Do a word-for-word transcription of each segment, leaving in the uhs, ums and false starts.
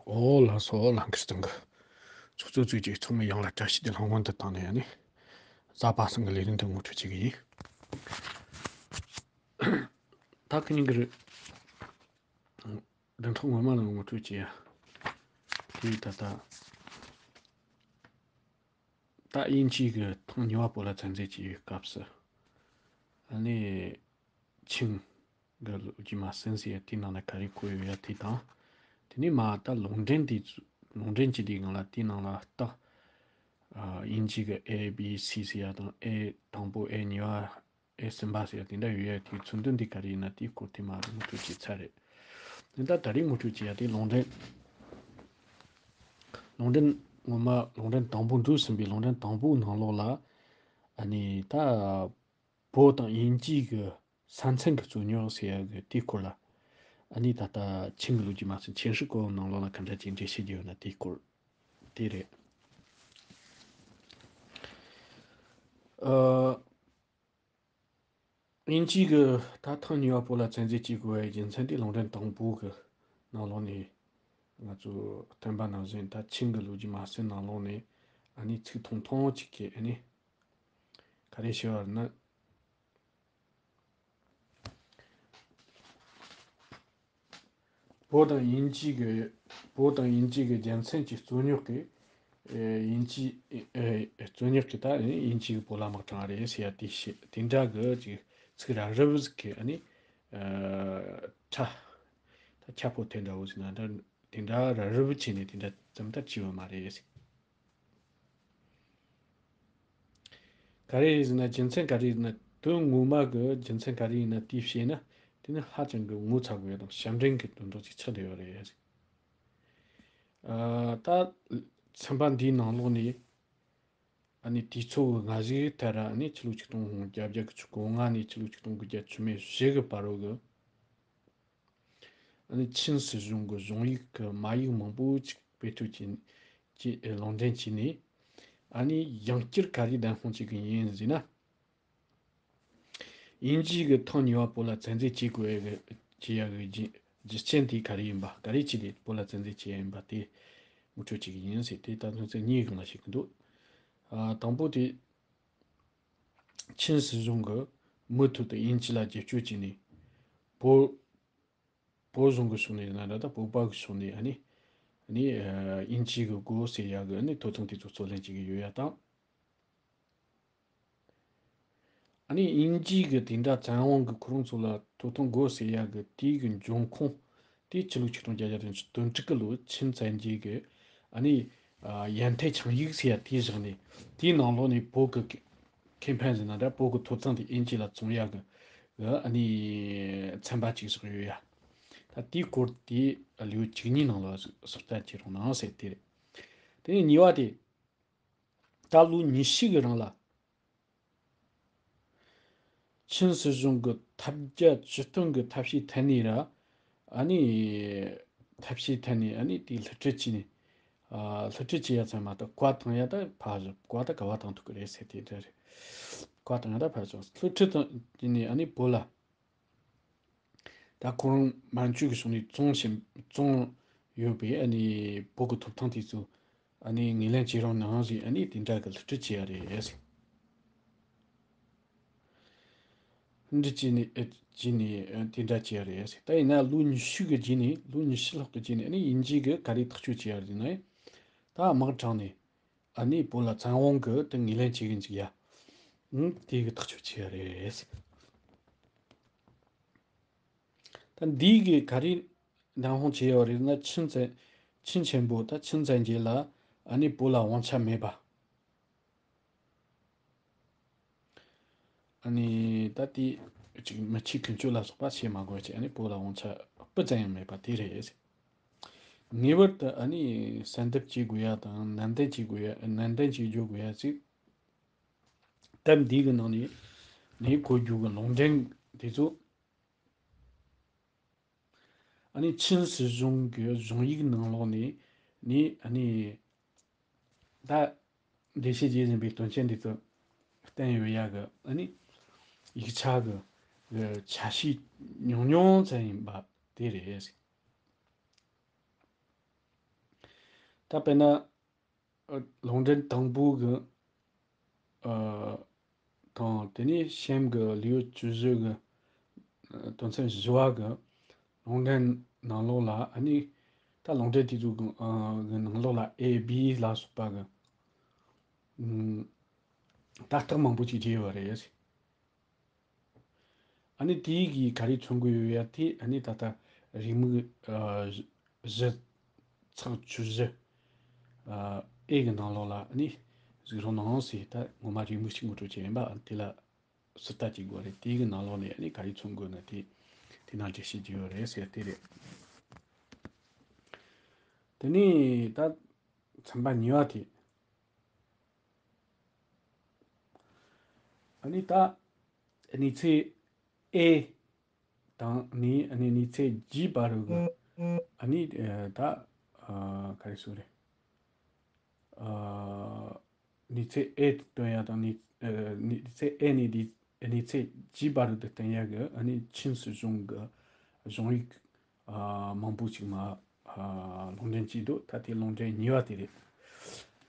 ཨོ་ལགས་སོ། ལགས་འཁེལ་སྟེང་གི་ཚོགས་གཙོ་ཚོས་ཀྱིས་ཚང་མའི་ཡང་ལ་བཀྲ་ཤིས་བདེ་ལེགས་སྔོན་དུ་བཏང་ནས་ནི། གཟའ་པ་སངས་ཀྱི་ལས་རིམ་དུ་ངོ་སྤྲོད་བྱེད་ཀྱི་ཡིན། ད་ཁི་ཉིན་གི་རེད། བདུན་ཕྲག་སྔོན་མ་ལ་ངོ་སྤྲོད་བྱེད་ཡ། དེ་ད་ལྟ་ད་དབྱིན་ཇི་གི་ཐེངས་གཉིས་པ་སྤོ་ལགས་བཙན་འཛུལ་བྱས་ཡོད་སྐབས་སུ། ཨ་ནི། ཆིང་གི་ལོ་རྒྱུས་མ་ཟིན་ཟེར་ཡ་དེའི་ནང་ལ་ག་རེ་བཀོད་ཡོད་ཡ་དེ་དང་། དེ་ནས་མ་ད་ལུང་འདྲེན་དེ་ཚོ་ལུང་འདྲེན་བྱས་དེའི་སྒང་ལ་དེའི་ནང་ལ་ད། ཨ། དབྱིན་ཇི་གི་A B C ཟེར་ཡ་དང་A དང་པོ་A གཉིས་པ་A གསུམ་པ་ཟེར་ཡ་དེ་འདྲ་ཡོད་ཡ་དེའི་མཚོན་དོན་དེ་ག་རེ་ཡིན་ན་དེའི་སྐོར་དེ་མ་ངོ་སྤྲོད་བྱས་ཚར་རེད། དེ་ད་ད་རེས་ངོ་སྤྲོད་བྱེད་ཡ་དེ་ལུང་འདྲེན། ལུང་འདྲེན་ངོ་མ་ལུང་འདྲེན་དང་པོ་འགྲོ་ཟིན་པའི་ལུང་འདྲེན་དང་པོའི་ནང་ལོགས་ལ། ཨ་ནི་ད། བོད་དང་དབྱིན་ཇི་གི་ས་མཚམས་ཀྱི་རྩོད་རྙོག་ཟེར་ཡ་གི་དེའི་སྐོར་ལ། ཨ་ནི་ད་ལྟ་ཆིང་གི་ལོ་རྒྱུས་མ་ཟིན་ཆིན་ཧྲི་ཀོ་ནང་ལོགས་ལ་ག་འདྲ་ཅིག་འགྲེལ་བཤད་རྒྱག་ཡོད་ན་དེའི་སྐོར་དེ་རེད། ཨ། དབྱིན་ཇི་གི་ད་ཐེངས་གཉིས་པ་སྤོ་ལགས་བཙན་འཛུལ་བྱེད་དགོས་པའི་རྒྱུ་མཚན་དེ་ལུང་འདྲེན་དང་པོ་གི་ནང་ལོགས་ནས་ང་ཚོ་བསྟན་པ་ནང་བཞིན་ད་ཆིང་གི་ལོ་རྒྱུས་མ་ཟིན་ནང་ལོགས་ནས་ཨ་ནི་ཚིག་ཐུང་ཐུང་ཅིག་གིས་ཨ་ནི་ག་རེ་ཞུ་བ་ན། བོད་དང་དབྱིན་ཇི་གི། བོད་དང་དབྱིན་ཇི་གི་རྒྱལ་མཚན་གྱི་རྩོད་རྙོག་གི། ཨེ། དབྱིན་ཇི། ཨེ། རྩོད་རྙོག་གི་ད་དབྱིན་ཇི་གི་སྤོ་ལགས་དམག་དྲངས་རེད་ཟེར་ཡ་དེ་ཞེས་དེ་འདྲ་གི་ཅིག་ཚིག་ར་རི་བོ་ཟིག་གི་ཨ་ནི། ཨ། ཁྲ། ད་ཁྱབ་པོ་དེ་འདྲ་བོ་ཟིག་ན་འདྲ་དེ་འདྲ་ར་རི་བོ་བྱས་ནས་དེ་འདྲ་ཙམ་ལྟར་བྱས་ཡོད་མ་རེད་ཟེར། ག་རེ་རེད་ཟེར་ན་རྒྱུ་མཚན་ག་རེ་རེད་ན་དོན་ངོ་མ་གི་རྒྱུ་མཚན་ག་རེ་ཡིན་ན་དེ་བཤད་ན་དེ་ནི་ཧ་ཅང་གི་ངོ་ཚ་དགོས་ཡ་དང་ཞབས་འདྲེན་གི་དོན་དག་ཅིག་ཆགས་བསྡད་ཡོད་རེད། ཨ། ད་ཚན་པ་འདིའི་ནང་ལོགས་ནས་ཨ་ནི་དུས་ཚོད་སྔ་གཞུག་ལྟར་ཨ་ནི་ཕྱི་ལོ་ཆིག་སྟོང་བརྒྱད་བརྒྱ་དགུ་བཅུ་གོ་ལྔ་ནས་ཕྱི་ལོ་ཆིག་སྟོང་དགུ་བརྒྱ་བཅུ་མེད་བཞི་གི་བར་རོ་གི། ཨ་ནི་ཆིན་སྲིད་གཞུང་གི་གཞུང་ཡིག་གི་མ་ཡིག་མང་པོ་ཅིག་བེད་སྤྱོད་བྱས་ནས་ལུང་འདྲེན་བྱས་ནས། ཨ་ནི་ཡང་བསྐྱར་ག་རེ་བདམས་དཔང་བྱེད་ཀྱི་ཡིན་ཟེར་ན། དབྱིན་ཇི་གི་ཐེངས་གཉིས་པ་སྤོ་ལགས་བཙན་འཛུལ་བྱེད་དགོས་ཡ་གི་བྱེད་ཡ་གི་རྒྱུ་རྒྱུ་རྐྱེན་དེ་ག་རེ་ཡིན་པ། ག་རེ་བྱས་ཏེ་སྤོ་ལགས་བཙན་འཛུལ་བྱས་ཡ་ཡིན་པ་དེ་ངོ་སྤྲོད་བྱེད་ཀྱི་ཡིན་ཟེར་ཏེ་ད་དོན་ཚན་གཉིས་སྒང་ལ་བཤད་ཀྱི་འདུག་ཨ། དང་པོ་དེ། ཆིན་སྲིད་གཞུང་གིས་མུ་མཐུད་དུ་དབྱིན་ཇི་ལ་རྒྱབ་སྐྱོར་བྱས་ནས། བོད། བོད་གཞུང་གི་ཕྱོགས་ནས་ཡིན་ན་འདྲ་ད་བོད་པ་གི་ཕྱོགས་ནས་ཨ་ནི། ཨ་ནི། ཨ། དབྱིན་ཇི་གི་སྒོ་ཟེར་ཡ་གི་ཨ་ནི་ཐོབ་ཐང་དེ་ཚོ་རྩོད་ལེན་བྱེད་ཀྱི་ཡོད་ཡ་དང་། ཨ་ནི་དབྱིན་ཇི་གི་དེ་འདྲ་བཙན་དབང་གི་ཁོ་རང་ཚོ་ལ་ཐོབ་ཐང་དགོས་ཟེར་ཡ་གི་དེའི་གི་འབྱུང་ཁུངས་དེ་ཕྱི་ལོ་ཆིག་སྟོང་བརྒྱད་བརྒྱ་དོན་དྲུག་གི་ལོ་ཆིན་བཙན་རྒྱལ་གི་ཨ་ནི། ཨ། ཡན་ཐེ་ཆིང་ཡིག་ཟེར་ཡ་དེའི་བཞག་ནས་དེའི་ནང་ལོགས་ནས་བོད་གི་ཁེ་ཕན་ཟེར་ན་འདྲ་བོད་གི་ཐོབ་ཐང་དེ་དབྱིན་ཇི་ལ་བཙོང་ཡ་གི་གི་ཨ་ནི་ཚན་པ་གཅིག་བཞག་ཡོད་ཡ། ད་དེའི་སྐོར་དེ་ལེའུ་བཅུ་གཉིས་ནང་ལ་ཟུར་ལྟ་བྱེད་རོགས་གནང་ཟེར་དེ་རེད། དེ་ནས་གཉིས་པ་དེ། ད་ལོ་ཉི་ཤུ་གི་རིང་ལ། ཆིན་སྲིད་གཞུང་གི་ཐབས་བརྒྱ་ཇུས་སྟོང་གི་ཐབས་ཤེས་ཐད་ནས་ར། ཨ་ནི། ཐབས་ཤེས་ཐད་ནས་ཨ་ནི་དེ་བསླུ་བྲིད་བྱས་ནས། ཨ། བསླུ་བྲིད་བྱེད་ཡ་ཚང་མ་ད་བཀའ་བཏང་ཡ་ད་ཕར་བཞག་བཀའ་ད་ག་བ་བཏང་ཐུབ་ཀྱི་རེད་ཟེར་དེ་འདྲ་རེད། བཀའ་བཏང་ཡ་ད་ཕར་བཞག་བསླུ་བྲིད་བཏང་བྱས་ནས་ཨ་ནི་བོད་ལ། ད་ཁོ་རང་མན་ཇུ་གི་ཕྱོགས་ནས་བཙོང་བཞིན་བཙོང་ཡོད་པའི་ཨ་ནི་བོད་ཀྱི་ཐོབ་ཐང་དེ་ཚོ་ཨ་ནི་ངོས་ལེན་བྱེད་རོགས་གནང་ཞེས་ཨ་ནི་དེ་འདྲ་གི་བསླུ་བྲིད་བྱས་ཡ་རེད། འདི་བྱས་ནས་ཨ་བྱས་ནས་ཨ་དེ་འདྲ་བྱས་ཡ་རེད། ད་ཡིན་ན་ལོ་ཉི་ཤུ་གི་རྗེས་ནས་ལོ་ཉི་ཤུ་ལྷག་གི་རྗེས་ནས་ཨ་ནི་དབྱིན་ཇི་གི་ག་རེ་ཐག་གཅོད་བྱས་ཡ་རེད་ན། ད་དམག་དྲངས་ནས། ཨ་ནི་བོད་ལ་བཙན་དབང་གི་དེ་ངོས་ལེན་བྱེད་གི་འཇུག་ཡ། ཨང་། དེ་གི་ཐག་གཅོད་བྱས་ཡ་རེད། ད་འདི་གི་ག་རེ་བདམས་དཔང་བྱས་ཡོད་རེད་ན་ཆིན་བཙན། ཆིན་ཆེན་པོ་ད་ཆིན་བཙན་རྒྱལ་ལ་ཨ་ནི་བོད་ལ་དབང་ཆ་མེད་པ། ཨ་ནི་ད་དེ་ཅིག་མི་ཆོས་ཀུན་སྤྱོད་ལ་སོགས་པ་བྱེད་མ་དགོས་ཅིག་ཨ་ནི་བོད་ལ་དབང་ཆ་སྤུ་ཙམ་ཡང་མེད་པ་དེ་རེད། ངེས་པར་དུ་ཨ་ནི་གསལ་འདེབས་བྱེད་དགོས་ཡ་དང་ནན་ཏན་བྱེད་དགོས་ཡ་ནན་ཏན་བྱེད་འཇོག་དགོས་ཡ་ཅིག་དེབ་འདི་གི་ནང་ནས་ནས་གོ་རྒྱུ་གི་ལུང་འདྲེན་དེ་ཚོ། ཨ་ནི་ཆིན་སྲིད་གཞུང་གི་གཞུང་ཡིག་ནང་ལོགས་ནས་ནི་ཨ་ནི་ད་འགྲེལ་བཤད་བྱེད་བཞིན་པའི་དོན་ཆེན་འདི་ཚོ་བསྟན་ཡོད་ཡ་གི་ཨ་ནི་ཡིག་ཆ་གི་གི་ཆ་ཤས་ཉུང་ཉུང་ཙམ་ཡིན་པ་དེ་རེད། ད་དཔེར་ན། ཨ། ལུང་འདྲེན་དང་པོ་གི། ཨ། དང་དེ་ནས་གཤམ་གི་ལེའུ་བཅུ་བཞི་གི། ཨ། དོན་ཚན་བཞི་བ་གི་ལུང་འདྲེན་ནང་ལོགས་ལ་ཨ་ནི། ད་ལུང་འདྲེན་དེ་ཚོ་གི། ཨ། གི་ནང་ལོགས་ལ་ཨེ་བི་ལ་སོགས་པ་གི། ཨུམ། ད་རྟགས་མང་པོ་ཅིག་བརྗོད་ཡོད་རེད། ཨ་ནི་དེའི་གི་ག་རེ་མཚོན་གི་ཡོད་ཡ་དེ། ཨ་ནི་ད་ལྟ་རེའུ་མིག་ཨ་བཞི། ཚེག་བཅུ་བཞི། ཨ། ཨེ་གི་ནང་ལོགས་ལ་ཨ་ནི་གཟིགས་རོགས་གནང་ཟེར། ད་ངོ་མ་རེའུ་མིག་གཅིག་ངོ་སྤྲོད་བྱས་ཡིན་པ། ཨ། དེ་ལ་ཟུར་ལྟ་བྱེད་དགོས་རེད། དེའི་གི་ནང་ལོགས་ནས་ཨ་ནི་ག་རེ་མཚོན་དགོས་ན་དེ། དེ་ནང་འགྲེལ་བཤད་བྱས་ཡོད་རེད་ཟེར་དེ་རེད། དེ་ནས་ད་ཚན་པ་གཉིས་པ་དེ། ཨ་ནི་ད་གནས་ཚད་ཨེ་དང་ནས་ཨ་ནི་གནས་ཚད་ཇི་བར་དུ་གི། ཨ་ནི། ཨ། ད། ཨ། ག་རེ་ཟེར་རེད། ཨ། གནས་ཚད་ཨེ་སྟོན་ཡ་དང་། གནས། ཨ། གནས་ཚད་ཨེ་ནས་དེ་གནས་ཚད་ཇི་བར་དུ་སྟོན་ཡ་གི་ཨ་ནི་ཆིངས་སུ་བཟུང་གི་གཞུང་ཡིག་ཨ། མང་པོ་ཅིག་མ། ཨ། ལུང་འདྲེན་བྱས་འདུག་ད་དེ་ལུང་འདྲེན་གཉིས་པ་དེ་རེད།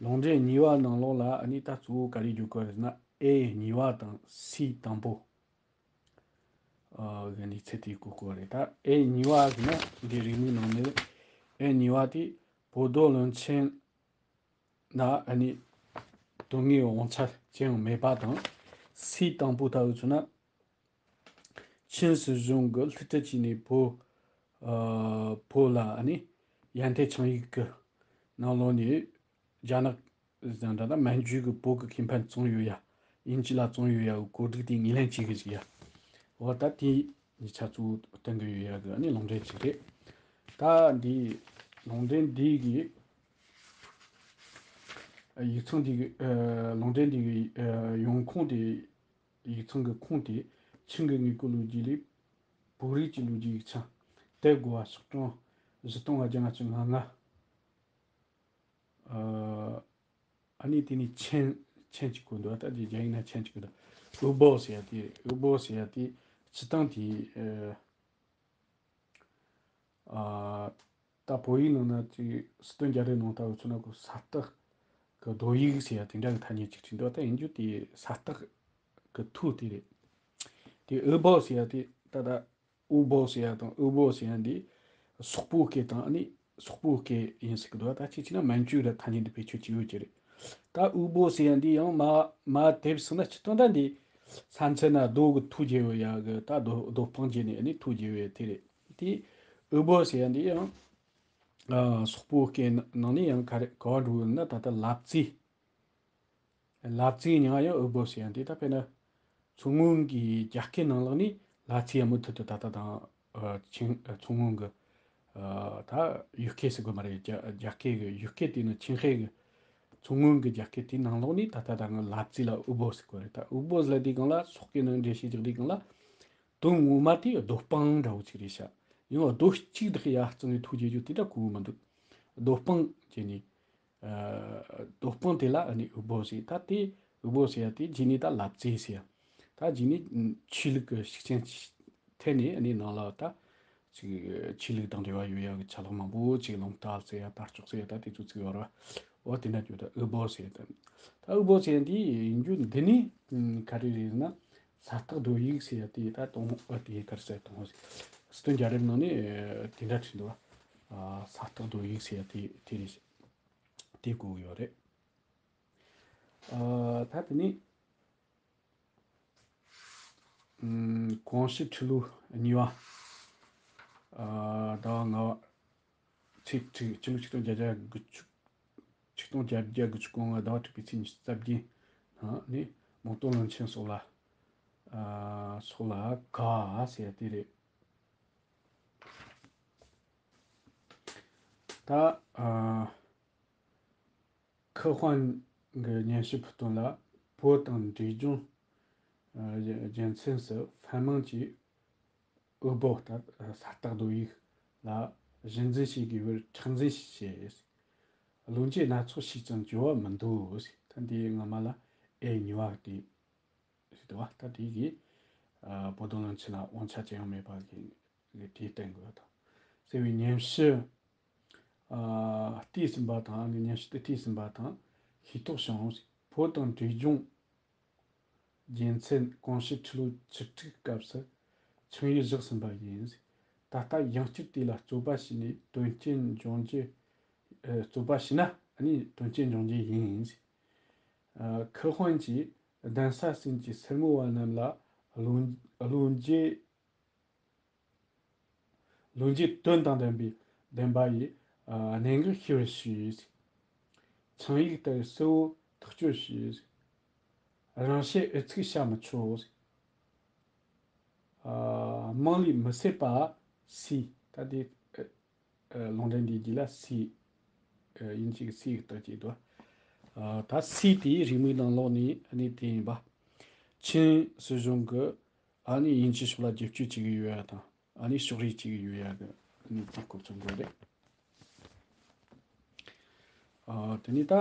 ལུང་འདྲེན་གཉིས་པ་ནང་ལོགས་ལ་ཨ་ནི་ད་གཙོ་བོ་ག་རེ་བརྗོད་དགོས་རེད་ན། ཨེ་གཉིས་པ་དང་སི་དང་པོ། ཨ། གི་གནས་ཚད་དེ་གོ་དགོས་རེད། ད་ཨེ་གཉིས་པ་ཟེར་ན་འདི་རེའུ་མིག་ནང་ནས། ཨེ་གཉིས་པ་དེ་བོད་རྡོ་རློན་ཆེན་ན་ཨ་ནི་དོན་དངོས་དབང་ཆ་ཅི་ཡང་མེད་པ་དང་། སི་དང་པོ་ལྟ་བུ་མཚོན་ན། ཆིངས་སུ་བཟུང་གི་ལྷུ་ཏི་ཅི་ནས་བོད། ཨ། བོད་ལ་ཨ་ནི་ཡན་ཐེ་ཆིངས་ཡིག་གི་ནང་ལོགས་ནས་རྒྱ་ནག་དང་འདྲ་ན་མན་ཇུ་གི་བོད་ཀྱི་ཁེ་ཕན་བཙོང་ཡོད་ཡ། དབྱིན་ཇི་ལ་བཙོང་ཡོད་ཡ་གི་གོ་སྒྲིག་དེ་ངོས་ལེན་བྱེད་གི་ཟིག་ཡ། འོ་ད་དེ་གཉིས་ཆ་གཙོ་བོ་སྟོན་གི་ཡོད་ཡ་གི་ཨ་ནི་ལུང་འདྲེན་ཅིག་རེད། ད་འདི་ལུང་འདྲེན་འདི་གི་ཡིག་ཚང་འདི་གི། ཨ། ལུང་འདྲེན་འདི་གི། ཨ། ཡོང་ཁུངས་དེ། ཡིག་ཚང་གི་ཁུངས་དེ་ཆིང་གི་དངོས་པོའི་ལོ་རྒྱུས་ལས་བོད་རིགས་ཀྱི་ལོ་རྒྱུས་ཡིག་ཆ་དེབ་དགུ་པ་ཤོག་གྲངས་བཞི་སྟོང་བརྒྱ་ལྔ་བཅུ་ང་ལྔ། ཨ། ཨ་ནི་དེ་ནས་ཆེན། ཆེན་གཅིག་གོ་འདུག་ད་དེ་རྒྱ་ཡིག་ན་ཆེན་གཅིག་གོ་འདུག་ཨུ་བོ་ཟེར་ཡ་དེ། ཨུ་བོ་ཟེར་ཡ་དེ་སྤྱིར་བཏང་དེ། ཨ། ཨ། ད་བོད་ཡིག་ནང་ན་ཅིག་སི་ཏུན་རྒྱལ་རབས་ནང་ལྟ་བུ་མཚོན་ན་ཁོ་ས་སྟག་གི་རྡོ་ཡིག་ཟེར་ཡ་དེ་འདྲ་གི་ཐ་སྙད་ཅིག་བྲིས་འདུག་ད་ཡིན་རྒྱུ་དེ་ས་སྟག་གི་ཐོ་དེ་རེད། དེ་ཨུ་བོ་ཟེར་ཡ་དེ་ད་ད་ཨུ་བོ་ཟེར་ཡ་དང་ཨུ་བོ་ཟེར་ཡ་འདི་སོག་པོའི་སྐད་དང་ཨ་ནི་སོག་པོའི་སྐད་ཡིན་ཟེར་གི་འདུག་ད་ཅིག་བྱས་ན་མན་ཇུ་ལ་ཐ་སྙད་འདི་བེད་སྤྱོད་བྱེད་ཡོད་ཀྱི་རེད། ད་ཨུ་བོ་ཟེར་ཡ་འདི་ཡང་མ་མ་དེབ་སོང་ན་སྤྱིར་བཏང་ད་འདི་ས་མཚམས་ན་རྡོ་གི་ཐོ་བརྒྱབ་ཡོད་ཡ་གི། ད་རྡོ་རྡོ་སྤང་བརྒྱབ་ནས་ཨ་ནི་ཐོ་བརྒྱབ་ཡོད་དེ་རེད། དེ་ཨུ་བོ་ཟེར་ཡ་འདི་ཡང་། ཨ། སོག་པོའི་སྐད་ནང་ནས་ཡང་ག་རེ་ག་པར་འགྲོ་ཡོད་ན། ད་ལྟ་ལབ་ཙེ། ལབ་ཙེའི་མྱིང་ཡང་ཨུ་བོ་ཟེར་ཡ་འདི། ད་དཔེར་ན་མཚོ་སྔོན་གྱི་རྒྱ་སྐད་ནང་ལོགས་ནས་ལབ་ཙེ་ཡང་མུ་མཐུད་དུ་ད་ལྟ་དང་། ཨ། ཆིང་། ཨ། མཚོ་སྔོན་གྱི། ཨ། ད་ཡུལ་སྐད་ཟེར་དགོས་མ་རེད། རྒྱ་རྒྱ་སྐད་ཀྱི་ཡུལ་སྐད་དེ་ནི་ཆིང་ཧེ་གི། མཚོ་སྔོན་གྱི་རྒྱ་སྐད་དེའི་ནང་ལོགས་ནས་ད་ལྟ་དང་ལབ་ཙེ་ལ་ཨུ་བོ་ཟེར་གོ་རེད། ད་ཨུ་བོ་ཟེར་དུས་སྒང་ལ། སོག་སྐད་ནང་འགྲེལ་བཤད་རྒྱག་དུས་སྒང་ལ། དོན་ངོ་མ་དེ་རྡོ་སྤང་འདྲ་བོ་ཅིག་རེད་ཤག་ཡང་རྡོ་གཅིག་དག་ཡར་བརྩིགས་ནས་ཐོ་བརྒྱབ་རྒྱུ་དེ་འདྲ་གོ་གི་མི་འདུག་རྡོ་སྤང་བྱས་ནས། ཨ། རྡོ་སྤང་དེ་ལ་ཨ་ནི་ཨུ་བོ་ཟེར། ད་དེ་ཨུ་བོ་ཟེར་ཡ་དེ་རྗེས་ནས་ད་ལབ་ཙེ་ཟེར་ཡ། ད་རྗེས་ནས་ཆོས་ལུགས་ཀྱི་ཤུགས་རྐྱེན་ཐེབས་ནས་ཨ་ནི་ནང་ལ་ད་ཅིག་ཆོས་ལུགས་དང་འབྲེལ་བ་ཡོད་ཡ་གི་ཆ་ལག་མང་པོ་ཅིག། རླུང་རྟ་ཟེར་ཡ། རྟ་མཆོག་ཟེར་ཡ། ད་དེ་ཚོ་བརྩིགས་ཡོད་རེད་བ། འོ་དེ་འདྲ་བརྗོད། ད་ཨུ་བོ་ཟེར། ད་ད་ཨུ་བོ་ཟེར་འདི་ཡིན་རྒྱུ་འདི་ནི། ཨ། ག་རེ་རེད་ན། ས་སྟག་རྡོ་ཡིག་ཟེར་ཡ་དེ། ད་དང་པོ་དེ་ག་རེ་ཟེར། དང་པོ་སི་ཏུན་རྒྱལ་རབས་ནང་ནས་དེ་འདྲ་བྲིས་འདུག་བ། ཨ། ས་སྟག་རྡོ་ཡིག་ཟེར་ཡ་དེ་དེ་རེད། དེ་གོ་གི་ཡོད་རེད། ཨ། ད་དེ་ནས། ཨམ། གོང་ཞུས་ཁྲི་ལོ་གཉིས་པ། ཨ། ཟླ་བ་ལྔ་པ། ཚེས་དྲུག་ཕྱི་ལོ་ཆིག་སྟོང་བརྒྱད་བརྒྱ་དགུ་བཅུ། ཆིག་སྟོང་བརྒྱད་བརྒྱ་དགུ་བཅུ་གོ་ལྔ་ཟླ་བ་དྲུག་པའི་ཚེས་ཉི་ཤུ་རྩ་བརྒྱད་ནང་ནས་མོང་རྡོ་རློན་ཆེན་སོགས་ལ། ཨ། སོགས་ལ་ག་ཟེར་ཡ་དེ་རེད། ད། ཨ། ཁི་ཧུའན་གྱི་སྙན་ཞུ་ཕུལ་དོན་ལ། བོད་དང་འབྲས་ལྗོངས། ཨ། རྒྱལ་མཚམས་སུ་ཧྥན་དམངས་ཀྱིས་ཨུ་བོ། ད་ས་སྟག་རྡོ་ཡིག་ལ་གཞི་འཛིན་བྱེད་དགོས་པར་མཁྲེགས་འཛིན་བྱས། བློ་འགྱོད་སྣ་ཚོགས་བྱས་ཀྱང་འགྱུར་བ་མི་འདུག་ད་འདིའི་སྔ་མ་ལ་ཨེ་གཉིས་པ་དེ་ཞིག་འདུག་བ། ད་དེ་གིས། ཨ། བོད་རྡོ་རློན་ཆེན་ལ་དབང་ཆ་ཅི་ཡང་མེད་པ་གི་གི་དེ་བསྟན་དགོས་དང་ཟེར་བའི་སྙན་ཞུ། ཨ། བྲིས་ཟིན་པ་དང་། ཨ་ནི་སྙན་ཞུ་དེ་བྲིས་ཟིན་པ་དང་ཤེས་རྟོགས་བྱུང་། བོད་དང་འབྲས་ལྗོངས་རྒྱལ་མཚན་གོང་ཞུ་ཁྲི་ལོ་བཅུ་དྲུག་སྐབས་སུ་ཆིངས་ཡིག་བཞག་ཟིན་པ་ཡིན། ད་ལྟ་ཡང་བསྐྱར་དེ་ལ་རྩོད་པ་བྱས་ནས་དོན་རྐྱེན་འབྱུང་རྒྱུ། ཨ། རྩོད་པ་བྱས་ན་ཨ་ནི་དོན་རྐྱེན་འབྱུང་རྒྱུ་ཡིན། ཨ། ཁུ་དབོན་གྱིས་གདན་ས་གསུམ་གྱི་སེར་མོ་བ་རྣམས་ལ་བློ་བློ་འགྱེད། བློ་འགྱེད་དོན་དང་ལྡན་པའི་ལྡན་པ་ཡི། ཨ། གནད་འགག་ཤེས་པར་ཞུས། ཆིངས་ཡིག་ལྟར་གསལ་བོ་ཐག་གཅོད་ཞུས། རང་བཤད་ཨུ་ཚུགས་བྱ་མི་ཆོག། ཨ། དམངས་ལས་མི་བྱེད་པ། སི། ད་དེ། ཨ། ཨ། ལུང་འདྲེན་འདིའི་རྗེས་ལ་སི། ཨ། དབྱིན་ཇིའི་སི་ཡི་རྟགས་ཅིག་འདུག། ཨ། ད་སི་དེའི་རེའུ་མིག་ནང་ལོགས་ནས་ཨ་ནི་དེ་ཡིན་པ། ཆིན་སྲིད་གཞུང་གི་ཨ་ནི་དབྱིན་ཇི་ཕྱོགས་ལ་རྒྱབ་སྐྱོར་བྱེད་ཀྱི་ཡོད་ཡ་དང་། ཨ་ནི་ཕྱོགས་རིས་བྱེད་ཀྱི་ཡོད་ཡ་གི་ཨ་ནི་དེའི་སྐོར་ཚོ་འགོད་རེད། ཨ། དེ་ནས་ད་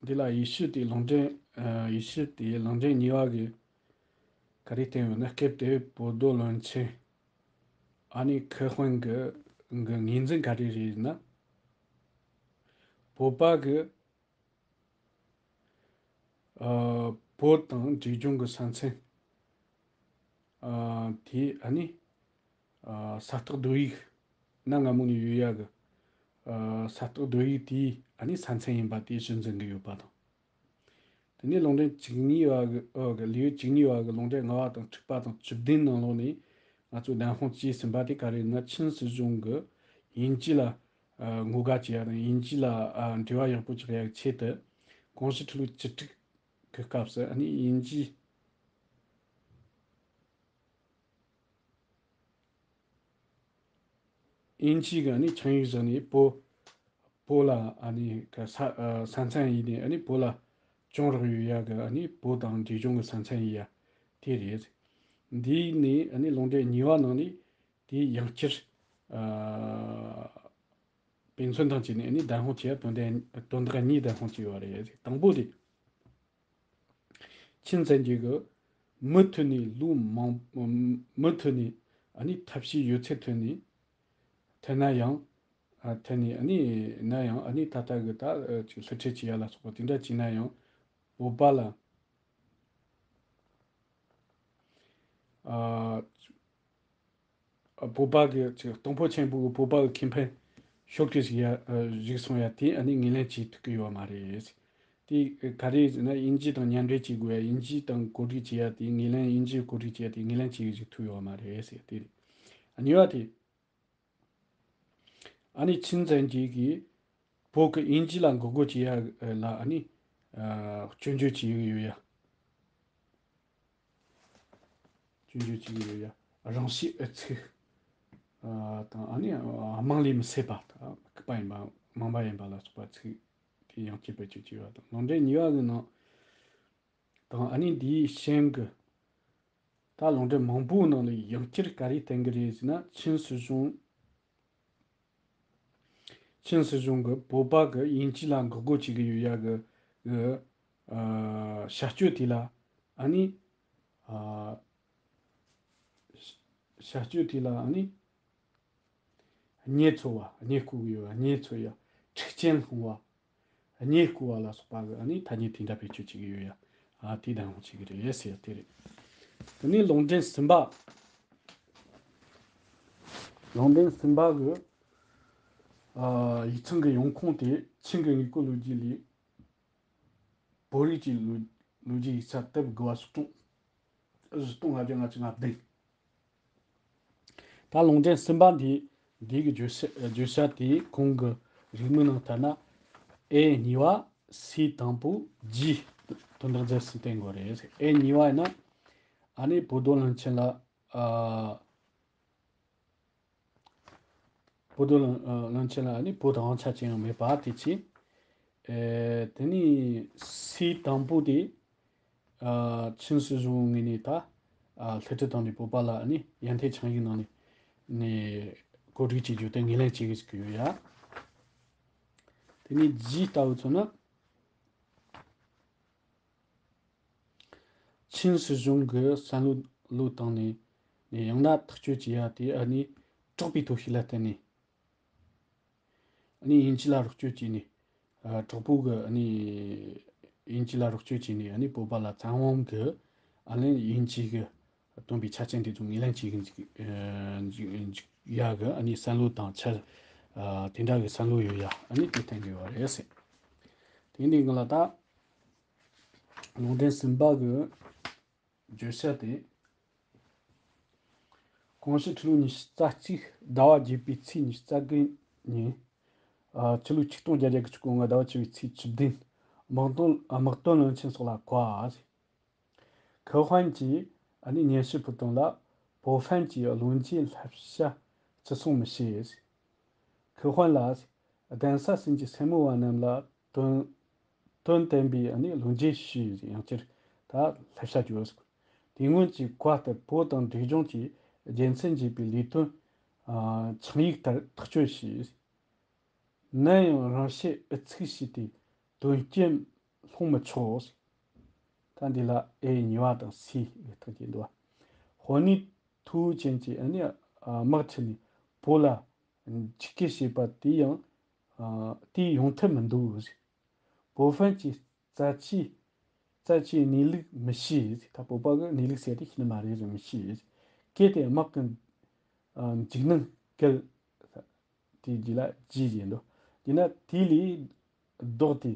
འདི་ལ་ཡེ་ཤུ་དེའི་ལུང་འདྲེན། ཨ། ཡེ་ཤུ་དེའི་ལུང་འདྲེན་གཉིས་པ་གི་ག་རེ་བསྟན་ཡོད་ན། སྐབས་དེར་བོད་རྡོར་བློན་ཆེན་ཨ་ནི་ཁུ་དབོན་གྱི་གི་ངོས་འཛིན་ག་རེ་རེད་ན། བོད་པ་གི། ཨ། བོད་དང་འབྲས་ལྗོངས་ཀྱི་ས་མཚམས། ཨ། དེ་ཨ་ནི། ཨ། ས་རྟགས་རྡོ་ཡིག་གནའ་སྔ་མོ་ནས་ཡོད་ཡ་གི། ཨ། ས་རྟགས་རྡོ་ཡིག་དེའི་ཨ་ནི་ས་མཚམས་ཡིན་པ་དེ་གཞི་འཛིན་གྱི་ཡོད་པ་དང་། དེ་ནས་ལུང་འདྲེན་བཅུ་གཉིས་པ་གི། ཨོ་གི། ལེའུ་བཅུ་གཉིས་པ་གི་ལུང་འདྲེན་ལྔ་པ་དང་དྲུག་པ་དང་བཅུ་བདུན་ནང་ལོགས་ནས་ང་ཚོས་བདེན་དཔང་བྱས་ཟིན་པ་དེ་ག་རེ་ཡིན་ན། ཆིན་སྲིད་གཞུང་གི་དབྱིན་ཇི་ལ། ཨ། ངོ་དགའ་བྱེད་ཡ་དང་། དབྱིན་ཇི་ལ། ཨ། འབྲེལ་བ་ཡག་པོ་ཆགས་ཡ་གི་ཆེད་དུ། གོང་ཞུ་ཁྲི་ལོ་བཅུ་དྲུག་གི་སྐབས་སུ་ཨ་ནི་དབྱིན་ཇི། དབྱིན་ཇི་གིས་ཨ་ནི་ཆིངས་ཡིག་བཞག་ནས་བོད། བོད་ལ་ཨ་ནི་ག་ས། ཨ། ས་མཚམས་ཡིན་ནས་ཨ་ནི་བོད་ལ་བྱུང་རོགས་ཡོད་ཡ་གི། ཨ་ནི་བོད་དང་འབྲས་ལྗོངས་ཀྱི་ས་མཚམས་ཡིན་ཡ་དེ་རེད། འདིའི་ནས་ཨ་ནི་ལུང་འདྲེན་གཉིས་པ་ནང་ནས་དེ་ཡང་བསྐྱར། ཨ། དཔེ་མཚོན་དང་བཅས་ནས་ཨ་ནི་བདེན་དཔང་བྱས་ཡ་དོན་དག་དོན་དག་གཉིས་བདེན་དཔང་བྱས་ཡོད་རེད། དང་པོ་དེ། ཆིན་བཙན་རྒྱལ་གྱིས་མུ་མཐུད་ནས་ལོ་མང་། མུ་མཐུད་ནས་ཨ་ནི་ཐབས་ཤེས་ཡོད་ཚད་ཐོན་ནས། ཐོན་ན་ཡང་། ཨ། ཐོན་ནས་ཨ་ནི་ན་ཡང་ཨ་ནི་ད་ལྟ་གི་ད། ཨ། ཅིག་བསླུ་ཁྲིད་བྱེད་ཡ་ལ་སོགས་པ་དེ་འདྲ་བྱས་ན་ཡང་བོད་པ་ལ། ཨ། བོད་པ་གི་ཅིག་སྟོང་ཕོ་ཆེན་པོ་གི་བོད་པ་གི་ཁེ་ཕན་ཤོར་གི་ཞིག་ཡ། ཨ། ཞིག་སོང་ཡ་དེ་ཨ་ནི་ངོས་ལེན་བྱེད་ཐུབ་ཀྱི་ཡོད་མ་རེད། དེ་ག་རེ་ཟེར་ན། དབྱིན་ཇི་དང་མཉམ་འབྲེལ་བྱེད་དགོས་ཡ། དབྱིན་ཇི་དང་གོ་སྒྲིག་བྱེད་ཡ་དེ་ངོས་ལེན། དབྱིན་ཇི་གོ་སྒྲིག་བྱེད་ཡ་དེ་ངོས་ལེན་བྱེད་གི་ཞིག་ཐུབ་ཡོད་མ་རེད་ཟེར། དེ་རེད། ཨ། གཉིས་པ་དེ། ཨ་ནི་ཆིན་བཙན་རྒྱལ་གྱིས་བོད་ཀྱིས་དབྱིན་ཇི་ལ་འགོག་རྒོལ་བྱེད་ཡ་ལ་ཨ་ནི། ཨ། སྐྱོན་བརྗོད་བྱེད་ཀྱི་ཡོད་ཡ། སྐྱོན་བརྗོད་བྱེད་ཀྱི་ཡོད་ཡ། རང་བཤད་ཨུ་ཚུགས། ཨ། དང་། ཨ་ནི་དམངས་ལས་མི་བྱེད་པ། ལྐུགས་པ་ཡིན་པ། དམངས་པ་ཡིན་པ་ལ་སོགས་པ་ཚིག་དེ་ཡང་བསྐྱར་བེད་སྤྱོད་བྱས་པ་དང་། ལུང་འདྲེན་གཉིས་པ་གི་ནང་དང་། ཨ་ནི་འདིའི་གཞན་གྱི། ད་ལུང་འདྲེན་མང་པོའི་ནང་ལ་ཡང་བསྐྱར་ག་རེ་བསྟན་གི་རེད་ཟེར་ན། ཆིན་སྲིད་གཞུང་། ཆིན་སྲིད་གཞུང་གིས་བོད་པ་གིས་དབྱིན་ཇི་ལ་འགོག་རྒོལ་བྱེད་ཀྱི་ཡོད་ཡ་གི། གི། ཨ། བྱ་སྤྱོད་དེ་ལ་ཨ་ནི། ཨ། བྱ་སྤྱོད་དེ་ལ་ཨ་ནི་གཉེན་ཚོར་བ། གཉེན་བསྐུལ་གི་ཡོད་པ། གཉེན་ཚོར་ཡ། འཁྲུག་རྐྱེན་སློང་བ། གཉེན་བསྐུལ་བ་ལ་སོགས་པ་གི་ཨ་ནི་ཐ་སྙད་དེ་འདྲ་བེད་སྤྱོད་བྱེད་ཀྱི་ཡོད་ཡ། ཨ། དེ་བདེན་དཔང་བྱེད་ཀྱི་རེད་ཟེར་ཡ་དེ་རེད། དེ་ནས་ལུང་འདྲེན་གསུམ་པ། ལུང་འདྲེན་གསུམ་པ་གི། ཨ། ཡིག་ཚང་གི་ཡོང་ཁུངས་དེ་ཆིན་གྱི་དངུལ་རྐུ་ལོ་རྒྱུས་ལས། བོད་རིགས་ཀྱི་ལོ། ལོ་རྒྱུས་ཡིག་ཚགས་དེབ་དགུ་པ་སོ་གྲངས་བཞི་སྟོང་ལྔ་བརྒྱ་ལྔ་བཅུ་ང་བདུན། ད་ལུང་འདྲེན་གསུམ་པ་འདི། འདི་གི་བརྗོད་བྱ། བརྗོད་བྱ་དེ་གོང་གི་རེའུ་མིག་ནང་ལྟར་ན། ཨེ་གཉིས་པ། སི་དང་པོ། ཇི་དོན་དག་རྫས་སུ་བསྟན་དགོས་རེད། ཨེ་གཉིས་པ་ཡིན་ན། ཨ་ནི་བོད་རྡོར་བློན་ཆེན་ལ། ཨ། བོད་རྡོར་བློན། ཨ། བློན་ཆེན་ལ་ཨ་ནི་བོད་དབང་ཆ་ཅི་ཡང་མེད་པ་དེ་བྱས། ཨེ། དེ་ནས་སི་དང་པོ་དེ། ཨ། ཆིན་སྲིད་གཞུང་ངོས་ནས་ད། ཨ། བསླུ་བྲིད་བཏང་ནས་བོད་པ་ལ་ཨ་ནི་ཡར་ཐོན་ཆིངས་ཡིག་ནང་ནས། ནས་གོ་སྒྲིག་བྱེད་རྒྱུ་དེ་ངོས་ལེན་བྱེད་གི་ཡོད་ཡ། དེ་ནས་ཇི་ལྟ་བུ་མཚོན་ན། ཆིན་སྲིད་གཞུང་གིས་བསམ་བློ་བློ་བཏང་ནས། ནས་ཡང་ན་ཐག་གཅོད་བྱེད་ཡ་དེ་ཨ་ནི་དྲག་པའི་ཐབས་ཤེས་ལ་བརྟེན་ནས། ཨ་ནི་དབྱིན་ཇི་ལ་རོགས་སྐྱོར་བྱས་ནས། ཨ། དྲག་པོ་གི་ཨ་ནི་དབྱིན་ཇི་ལ་རོགས་སྐྱོར་བྱས་ནས། ཨ་ནི་བོད་པ་ལ་བཙན་དབང་གི་ཨ་ནི་དབྱིན་ཇི་གི་བཏོན་པའི་ཆ་རྐྱེན་དེ་ཚོ་ངོས་ལེན་བྱེད་ཀྱི་འཇུག་འཇུག་འཇུག་ཡ་གི་ཨ་ནི་བསམ་བློ་དང་འཆར། ཨ། དེ་འདྲ་གི་བསམ་བློ་ཡོད་ཡ། ཨ་ནི་དེ་བསྟན་གྱི་ཡོད་རེད་ཟེར། དེ་འདི་གི་ལ་ད་ལུང་འདྲེན་གསུམ་པ་གི་བརྗོད་བྱ་དེ། གོང་ཞུས་ཁྲི་ལོ་ཉི་ཤུ་རྩ་གཅིག་ཟླ་བ་བརྒྱད་པའི་ཚེས་ཉི་ཤུ་རྩ་དགུ་ཉིན། ཨ། ཕྱི་ལོ་ཆིག་སྟོང་བརྒྱད་བརྒྱ་དགུ་བཅུ་གོ་ལྔ་ཟླ་བ་བཅུ་པའི་ཚེས་བཅུ་བདུན། དམག་དོན། དམག་དོན་བློན་ཆེན་སོགས་ལ་བཀའ། ཁི་ཧུན་གྱིས་ཨ་ནི་སྙན་ཞུ་ཕུལ་དོན་ལ། པོ་ཧྥན་གྱིས་བློ་འགྱེད་བསླབ་བྱ་བརྩི་སྲུང་མི་བྱེད། ཁི་ཧུན་ལ། གདན་ས་གསུམ་གྱི་སེར་མོ་བ་རྣམས་ལ་དོན། དོན་བསྟན་པའི་ཨ་ནི་བློ་འགྱེད་ཞུས། ཡང་བསྐྱར་ད་བསླབ་བྱ་བཅོལ། དེ་སྔོན་གྱི་བཀའ་ལྟར་བོད་དང་འབྲས་ལྗོངས་ཀྱི་རྒྱལ་མཚན་འབྱེད་པའི་ལས་དོན། ཨ། ཆིངས་ཡིག་ལྟར་ཐག་གཅོད་བྱས། ནམ་ཡང་རང་བཤད་ཨུ་ཚུགས་བྱས་ཏེ་དོན་རྐྱེན་སློང་མི་ཆོག། ད་འདི་ལ་ཨེ་གཉིས་པ་དང་སི་གི་ཐག་བཅད་འདུག། དཔོན་གནས་མཐོ་བོ་ཅན་གྱིས་ཨ་ནི། ཨ། དམག་ཁྲིད་ནས་བོད་ལ་འཇིགས་སྐུལ་བྱས་པ་དེ་ཡང་། ཨ། དེ་ཡོང་ཐབས་མི་འདུག། པོ་ཧྥན་གྱིས་རྩ་ཆེའི། རྩ་ཆེའི་གནས་ལུགས་མི་ཤེས། ད་བོད་པ་གི་གནས་ལུགས་ཟེར་དེ་ཤེས་ནི་མ་རེད་ཟེར། མི་ཤེས། གལ་ཏེ་དམག་གི། ཨ། འཇིགས་སྣང་སྐུལ། དེའི་རྗེས་ལ་ཇི་བྱེད་འདུག། ཡིན་ན་དེ་ལས་ལྡོག་སྟེ།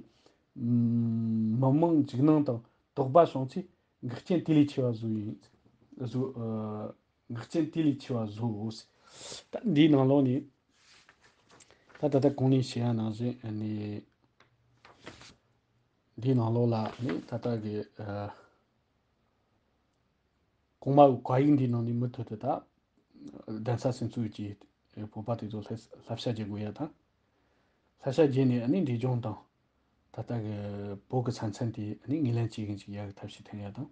ཨམ། མི་མང་འཇིགས་སྣང་དང་དོགས་པ་བྱུང་ཚེ་འགག་རྐྱེན་དེ་ལས་ཆེ་བ་བཟོ་ཡིན། བཟོ། ཨ། འགག་རྐྱེན་དེ་ལས་ཆེ་བ་བཟོ། ད་འདིའི་ནང་ལོགས་ནས། ད་ད་ལྟ་གོང་ནས་བཤད་ཡ་ནང་བཞིན་ནི། འདིའི་ནང་ལོགས་ལ་ནི་ད་ལྟ་གི། ཨ། གོང་མ་བཀའ་ཡིག་འདིའི་ནང་ནས་མུ་མཐུད་དུ་ད་གདན་ས་སུམ་ཅུ་གི་བོད་པ་དེ་ཚོ་བསླབ་བསླབ་བྱ་བྱེད་དགོས་ཡ་དང་། བསླབ་བྱ་བྱས་ནས་ཨ་ནི་འབྲས་ལྗོངས་དང་། ད་ལྟ་གི་བོད་ཀྱི་ས་མཚམས་དེ་ཨ་ནི་ངོས་ལེན་བྱེད་མཁན་ཅིག་ཡག་གི་ཐབས་ཤེས་ཐོན་ཡ་དང་།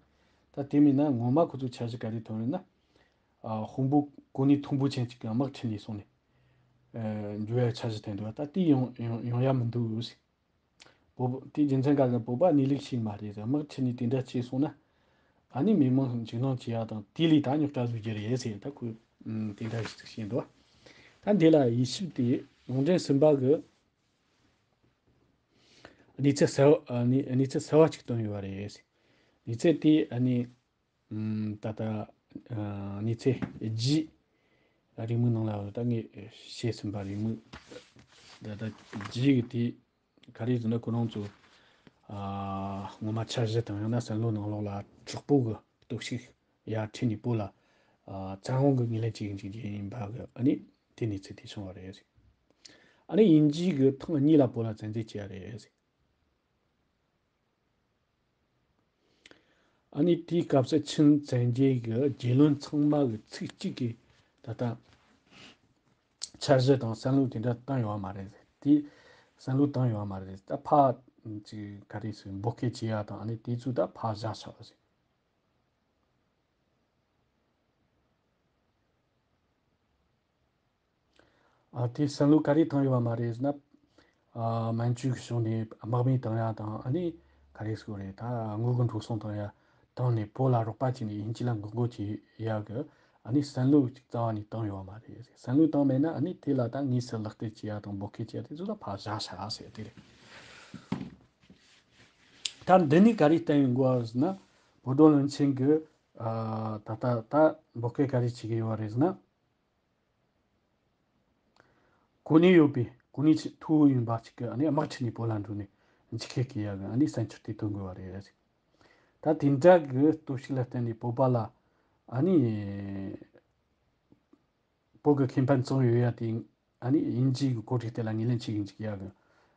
ད་དེ་མིན་ན་ངོ་མ་ཁོ་ཚོ་འཆར་གཞི་ག་རེ་ཐོན་རེད་ན། ཨ། དཔོན་པོ་གོ་གནས་མཐོན་པོ་ཅན་ཅིག་གིས་དམག་ཁྲིད་ནས་སོང་ནས། ཨ། འགྲོ་ཡ་འཆར་གཞི་ཐོན་འདུག། ད་དེ་ཡོང་ཡོང་ཡོང་ཡ་མི་འདུག། བོད། དེའི་རྒྱུ་མཚན་ག་རེ། བོད་པ་གནས་ལུགས་ཤེས་མ་རེད་ཟེར། དམག་ཁྲིད་ནས་དེ་འདྲ་བྱས་སོང་ན། ཨ་ནི་མི་མང་འཇིགས་སྣང་བྱེད་ཡ་དང་དེ་ལས་ད་རྙོག་དྲ་བཟོ་རྒྱུ་རེད་ཟེར། ད་ཁོས་དེ་འདྲ་ཞིག་བཤད་འདུག། ད་འདི་ལ་དབྱེ་ཞིབ་དེ་ལུང་འདྲེན་གསུམ་པ་གི་གནས་ཚུལ་གསར་བ། ཨ་ནི་གནས་ཚུལ་གསར་བ་ཅིག་བཏོན་ཡོད་པ་རེད། གནས་ཚུལ་དེ་ཨ་ནི། ཨམ། ད་ལྟ། ཨ། གནས་ཚུལ་རྗེས་རེའུ་མིག་ནང་ལ་ད་ངས་བཤད་ཟིན་པ་རེའུ་མིག། ད་ལྟ་རྗེས་ཀྱི་དེ་ག་རེ་ཟེར་ན། ཁོ་རང་ཚོ། ཨ། ངོ་མ་འཆར་གཞི་དང་ཡང་ན་བསམ་བློ་ནང་ལོགས་ལ་དྲག་པོ་གི་སྟོབས་ཤུགས་ཡར་ཁྲིད་ནས་བོད་ལ། ཨ། བཙན་དབང་གི་ངོས་ལེན་བྱེད་ཀྱི་འཇུག་རྒྱུ་ཡིན་པ་གི་ཨ་ནི་དེ་གནས་ཚུལ་དེ་བྱུང་བ་རེད། ཨ་ནི་དབྱིན་ཇི་གིས་ཐེངས་གཉིས་ལ་བོད་ལ་བཙན་འཛུལ་བྱས་པ་རེད། ཨ་ནི་དེའི་སྐབས་སུ་ཆིན་བཙན་རྒྱལ་གྱི་རྒྱལ་བློན་ཚང་མ་གིས་ཚིག་གཅིག་གིས་ད་ལྟ་འཆར་གཞི་དང་བསམ་བློ་དེ་འདྲ་བཏང་ཡོད་མ་རེད། དེ་བསམ་བློ་བཏང་ཡོད་མ་རེད། ད་ཕར་ཅིག་ག་རེ་ཟེར། འབོད་སྐུལ་བྱེད་ཡ་དང་ཨ་ནི་དེ་ཚོ་ད་ཕར་བཞག་ཆོག་ཟེར། ཨ། དེ་བསམ་བློ་ག་རེ་བཏང་ཡོད་པ་མ་རེད་ཟེར་ན། ཨ། མན་ཇུ་གི་ཕྱོགས་ནས་དམག་མི་བཏང་ཡ་དང་། ཨ་ནི་ག་རེ་ཟེར་དགོས་རེད། ད་དངུལ་གྱི་འགྲོ་སོང་བཏང་ཡ་བཏང་ནས་བོད་ལ་རོགས་པ་བྱས་ནས་དབྱིན་ཇི་ལ་འགོག་རྒོལ་བྱེད་ཡ་གི་ཨ་ནི་བསམ་བློ་ཅིག་རྩ་བ་ནས་བཏང་ཡོད་པ་མ་རེད། བསམ་བློ་བཏང་མེད་ན་ཨ་ནི་དེ་ལ་ད་དངོས་སུ་ལག་བསྟར་བྱེད་ཡ་དང་འབོད་སྐུལ་བྱེད་ཡ་དེ་ཚོ་ད་ཕར་བཞག་བཞག་ཟེར་དེ་རེད། ད་འདི་ནས་ག་རེ་བསྟན་ཡོང་གི་ཡོད་ཟེར་ན། བོད་དོན་བློན་ཆེན་གྱིས། ཨ། ད་ལྟ་ད་འབོད་སྐུལ་ག་རེ་བྱེད་ཀྱི་ཡོད་རེད་ཟེར་ན། གོ་གནས་ཡོད་པའི། གོ་གནས་ཆེ་མཐོ་བོ་ཡིན་པ་ཅིག་གིས་ཨ་ནི་དམག་ཁྲིད་ནས་བོད་ལ་འགྲོ་ནས་འཇིགས་སྐུལ་སྐུལ་ཡ་གི་ཨ་ནི་བཙན་འཕྲིན་དེ་བཏོན་དགོས་པ་རེད། ད་དེ་འདྲ་གི་སྟོབས་ཤུགས་ལ་བརྟེན་ནས་བོད་པ་ལ་ཨ་ནི་བོད་ཀྱི་ཁེ་ཕན་བཙོང་ཡོད་ཡ་དེ་ཨ་ནི་དབྱིན་ཇི་གི་གོ་སྒྲིག་དེ་ལ་ངོས་ལེན་བྱེད་ཀྱི་འཇུག་ཡ་གི་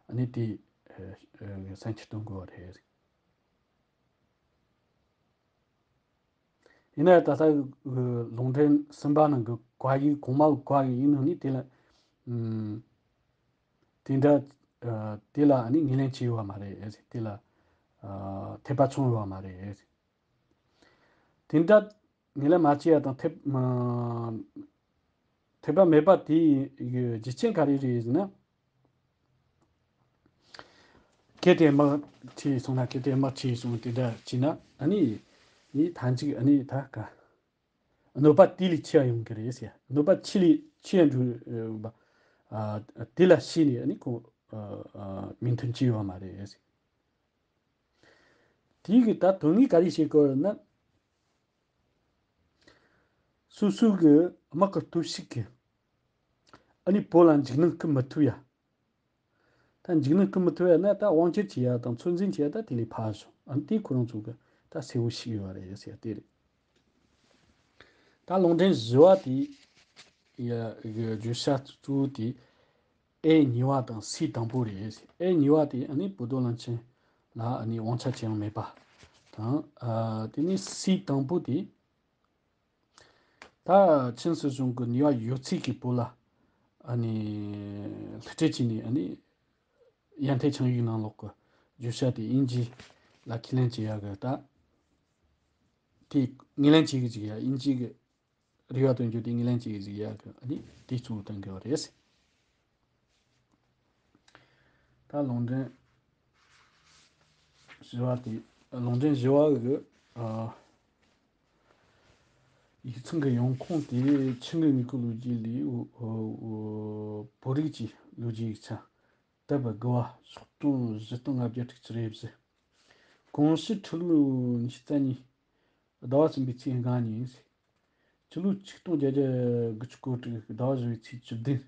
ཨ་ནི་དེ་ཨ་ཨ་བཙན་འཕྲིན་གཏོང་དགོས་པ་རེད། ཡིན་ན་ད་ལྟ་གི་ལུང་འདྲེན་གསུམ་པ་ནང་གི་བཀའ་ཡིག། གོང་མ་གི་བཀའ་ཡིག་ནང་ནས་དེ་ལ་ཨམ་དེ་འདྲ་ཨ་དེ་ལ་ཨ་ནི་ངོས་ལེན་བྱས་ཡོད་པ་མ་རེད། དེ་ལ་ཨ་འཐད་པ་བྱུང་ཡོད་པ་མ་རེད། དེ་འདྲ་ངོས་ལེན་མ་བྱས་ཡ་དང་འཐད་མ་འཐད་པ་མེད་པ་དེའི་རྒྱུ་རྐྱེན་ག་རེ་རེད་ཟེར་ན། གལ་ཏེ་དམག་ཁྲིད་སོང་ན། གལ་ཏེ་དམག་ཁྲིད་སོང་དེ་འདྲ་བྱས་ན་ཨ་ནི་ནི་ཐང་ཅིག་ཨ་ནི་ད་ག་གནོད་པ་དེ་ལས་ཆེ་བ་ཡོང་གི་རེད་ཟེར། གནོད་པ་ཆེ་ལས་ཆེ་འགྲོ་བ། ཨ་དེ་ལ་བྱས་ནས་ཨ་ནི་ཁོང་ཨ་ཨ་མོས་མཐུན་བྱས་ཡོད་མ་རེད། དེ་གི་ད་དོན་དངོས་ག་རེ་བྱེད་དགོས་ན། སོ་སོ་གི་དམག་གི་སྟོབས་ཤུགས་ཀྱིས་ཨ་ནི་བོད་ལ་འཇིགས་སྣང་སྐུལ་མི་ཐུབ་ཡ། ད་འཇིགས་སྣང་སྐུལ་མི་ཐུབ་ཡ་ན་ད་དབང་སྒྱུར་བྱེད་ཡ་དང་ཚོད་འཛིན་བྱེད་ཡ་ད་དེ་ལས་ཕར་ཞོག་ཨ་ནི་དེ་ཁོ་རང་ཚོ་གི་ད་གསལ་བོ་ཞིག་ཡོད་རེད་ཟེར་ཡ་དེ་རེད། ད་ལུང་འདྲེན་བཞི་བ་དེ་ཡ་གི་བརྗོད་བྱ་གཙོ་བོ་དེ་ཨེ་གཉིས་པ་དང་སི་དང་པོ་རེད། ཨེ་གཉིས་པ་དེ་ཨ་ནི་བོ་དོ་ལན་ཆིན་ལ་ཨ་ནི་དབང་ཆ་ཅི་ཡང་མེད་པ་དང་། ཨ་དེ་ནས་སི་དང་པོ་དེ་ད་ཆིན་སྲིད་གཞུང་གི་ནུས་པ་ཡོད་ཚད་ཀྱིས་བོད་ལ་ཨ་ནི་བསླུ་བྲིད་བྱས་ནས་ཨ་ནི་ཡན་ཐེ་ཆིང་ཡིག་ནང་ལོགས་ཀྱི་བརྗོད་བྱ་དེ་དབྱིན་ཇི་ལ་ཁས་ལེན་བྱེད་ཡ་གི་ད་དེ་ངོས་ལེན་བྱེད་གི་ཅིག་ཡ་དབྱིན་ཇི་གི་རེ་བ་དོན་འགྱུར་དེ་ངོས་ལེན་བྱེད་ཀྱི་ཟིག་ཡ་གི་ཨ་ནི་དེ་གཙོ་བོ་བཏོན་གི་བ་རེད། ད་ལུང་འདྲེན་བཞི་བ་དེ་ལུང་འདྲེན་བཞི་བ་གི་ཨ་ཡིག་ཚང་གི་ཡོང་ཁུངས་དེ་ཆིང་གི་དངོས་ཀྱི་ལོ་རྒྱུས་ལས་བོད་རིགས་ཀྱི་ལོ་རྒྱུས་ཡིག་ཆ་དེབ་དགུ་བ་ཤོག་གྲངས་བཞི་སྟོང་ལྔ་བརྒྱ་དྲུག་ཅུ་རེ་བཞི། གོང་ཞུས་ཁྲི་ལོ་ཉི་ཤུ་རྩ་གཉིས། ཟླ་བ་གསུམ་པའི་ཚེས་ལྔ་ཉིན། ཕྱི་ལོ་ཆིག་སྟོང་བརྒྱད་བརྒྱ་དགུ་བཅུ་གོ་དྲུག་ཟླ་བ་བཞི་པའི་ཚེས་བཅུ་བདུན།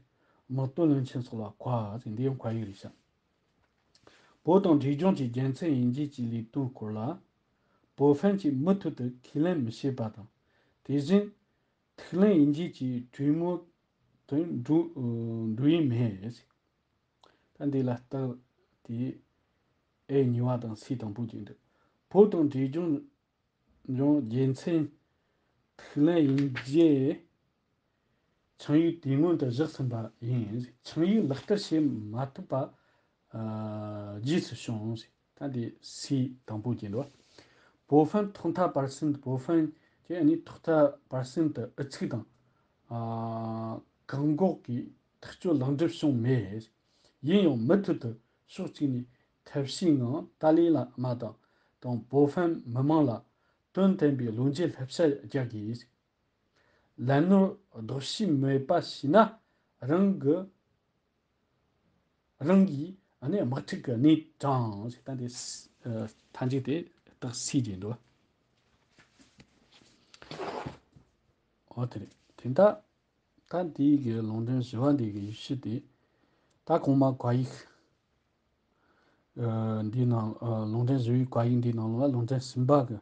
དམག་དོན་བློན་ཆེན་སོགས་ལ་བཀའ་ཟེར། འདི་ཡང་བཀའ་ཡིག་རེད་ཤག་བོད་དང་འབྲས་ལྗོངས་ཀྱི་རྒྱལ་མཚན་དབྱིན་ཇི་གི་ལས་དོན་སྐོར་ལ། བོད་ཕན་གྱིས་མུ་མཐུད་དུ་ཁས་ལེན་མི་བྱེད་པ་དང་། དེ་བཞིན་ཐུགས་ལན་དབྱིན་ཇི་གི་གྲོས་མོལ་དུ་འགྲོ་འགྲོ་ཡི་མེད། ད་འདི་ལ་རྟགས་དེ་ཨེ་གཉིས་པ་དང་སི་དང་པོ་གཅིག་འདུག་བོད་དང་འབྲས་ལྗོངས་ལྗོངས་རྒྱལ་མཚན་ཐུགས་ལན་དབྱིན་ཇིས་ཆིངས་ཡིག་དེ་སྔོན་དུ་བཞག་ཟིན་པ་ཡིན། ཆིངས་ཡིག་ལག་བསྟར་བྱེད་མ་ཐུབ་པ་ཨ་རྗེས་སུ་བྱུང་། ད་འདི་སི་དང་པོ་གཅིག་འདུག་བོད་ཕན་ཐོག་མཐའ་བར་གསུམ། བོད་ཕན་གྱི་ཨ་ནི་ཐོག་མཐའ་བར་གསུམ་དུ་ཨུ་ཚུགས་དང་ཨ་བཀག་འགོག་གིས་ཐག་གཅོད་ལེགས་འགྲུབ་བྱུང་མེད། ཡིན་ཡང་མུ་མཐུད་དུ་ཕྱོགས་གཅིག་ནས་ཐབས་ཤེས་ངང་ཏཱ་ལའི་བླ་མ་དང་དང་བོད་ཕན་མི་མང་ལ་དོན་དམ་པའི་བློ་འགྱོད་བསླབ་བྱ་རྒྱག་དགོས། ལད་ནོར་ལྡོག་ཤེས་མེད་པ་བྱས་ན་རང་གི་རང་གིས་ཨ་ནི་དམག་འཁྲུག་གི་གནས་དྲངས་ཟེར། ད་འདི་མཐའ་མཇུག་དེ་རྟགས་སི་རེད་འདུག་འོ་དེ་རེད། དེ་ད་ད་འདིའི་གི་ལུང་འདྲེན་བཞི་བ་འདི་གི་ཡིག་ཆ་དེ་ད་གོང་མ་བཀའ་ཡིག་ཨ་འདི་ནང་ཨ་ལུང་འདྲེན་བཞི་བའི་བཀའ་ཡིག་འདི་ནང་ལ་ལུང་འདྲེན་གསུམ་པ་གི་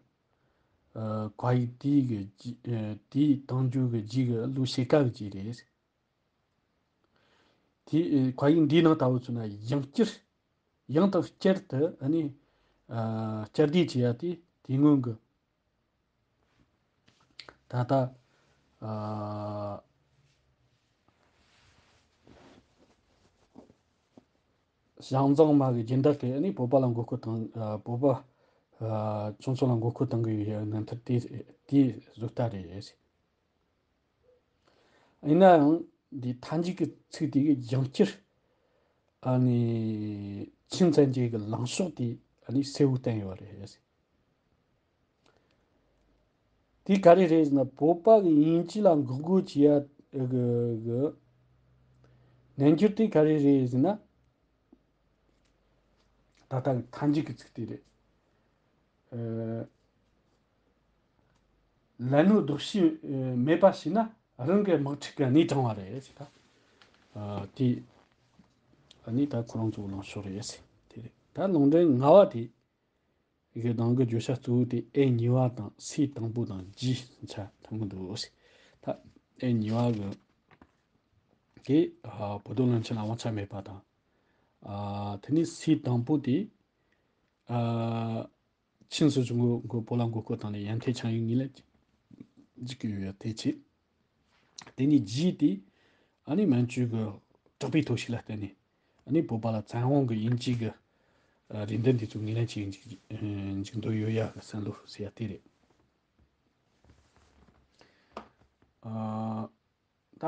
ཨ་བཀའ་ཡིག་དེའི་གི་རྗེས་ཨ་དེའི་དང་འཇུག་གི་རྗེས་གི་ལོ་ཕྱེད་ཀ་གི་རྗེས་རེད། དེ་ཨ་བཀའ་ཡིག་འདིའི་ནང་ལྟ་བུ་བྱུང་ན་ཡང་བསྐྱར་ཡང་དང་བསྐྱར་དུ་ཨ་ནི་ཨ་བསྐྱར་ཟློས་བྱེད་ཡ་དེ་དེ་སྔོན་གི་ད་ལྟ་ཨ་ཞང་ཙང་མ་གི་སྦྱིན་བདག་དེ་ནི་བོད་པ་ལ་མགོ་སྐོར་བཏང་ཨ་བོད་པ་ཨ་ཆུང་ཆུང་ལ་མགོ་སྐོར་བཏང་གི་ཡོད་ཡ་ནང་ཐར་དེ་དེ་བཟོ་ལྟ་རེད། ཡིན་ན་ཡང་འདི་མཐའ་མཇུག་གི་ཚིག་དེ་གི་ཡང་བསྐྱར་ཨ་ནི་ཆིན་ཙན་ཅེ་གི་ལངས་ཕྱོགས་དེ་ཨ་ནི་གསལ་བོ་བསྟན་ཡོད་རེད། དེ་ག་རེ་རེད་ཟེར་ན་བོད་པ་གི་དབྱིན་ཇི་ལ་འགོག་རྒོལ་བྱེད་ཡ་གི་གི་རྣལ་འབྱོར་དེ་ག་རེ་རེད་ཟེར་ན། ད་ལྟ་གི་མཐའ་མཇུག་གི་ཚིག་དེ་རེད། ཨ་ལད་ནོར་ལྡོག་ཤེས་མེད་པ་བྱས་ན་རང་གི་དམག་འཁྲུག་གི་གནས་དྲངས་པ་རེད་ཟེར། ད་ཨ་དེ་ཨ་ནི་ད་ཁོ་རང་ཚོ་ལངས་ཕྱོགས་རེད་ཟེར། དེ་རེད། ད་ལུང་འདྲེན་ལྔ་བ་དེ། གི་ནང་གི་བརྗོད་བྱ་གཙོ་བོ་དེ་ཨེ་གཉིས་པ་དང་སི་དང་པོ་དང་ཇི་ཆ་ཐུན་མོང་དུ་ཟེར། ད་ཨེ་གཉིས་པ་གི་དེ་ཨ་བོད་དོན་བློན་ཆེན་ལ་དབང་ཆ་མེད་པ་དང་། ཨ་དེ་ནས་སི་དང་པོ་དེ་ཨ་ཆིན་སྲིད་གཞུང་གི་བོད་ལ་མགོ་སྐོར་བཏང་ནས་ཡན་ཐེ་ཆིང་ཡིག་ངོས་ལེན་བྱེད་ཀྱི་ཡོད་ཡ་དེ་བྱས། དེ་ནས་ཇི་དེ་ཨ་ནི་མན་ཇུ་གི་དྲག་པོའི་ཐོར་ཞིག་ལ་བརྟེན་ནས་ཨ་ནི་བོད་པ་ལ་བཙན་དབང་གི་དབྱིན་ཇི་གི་ཨ་རེ་འདུན་དེ་ཚོ་ངོས་ལེན་བྱེད་འཇུག་འཇུག་འདོད་ཡོད་ཡ་གི་བསམ་བློ་ཟེར་ཡ་དེ་རེད། ཨ་ད་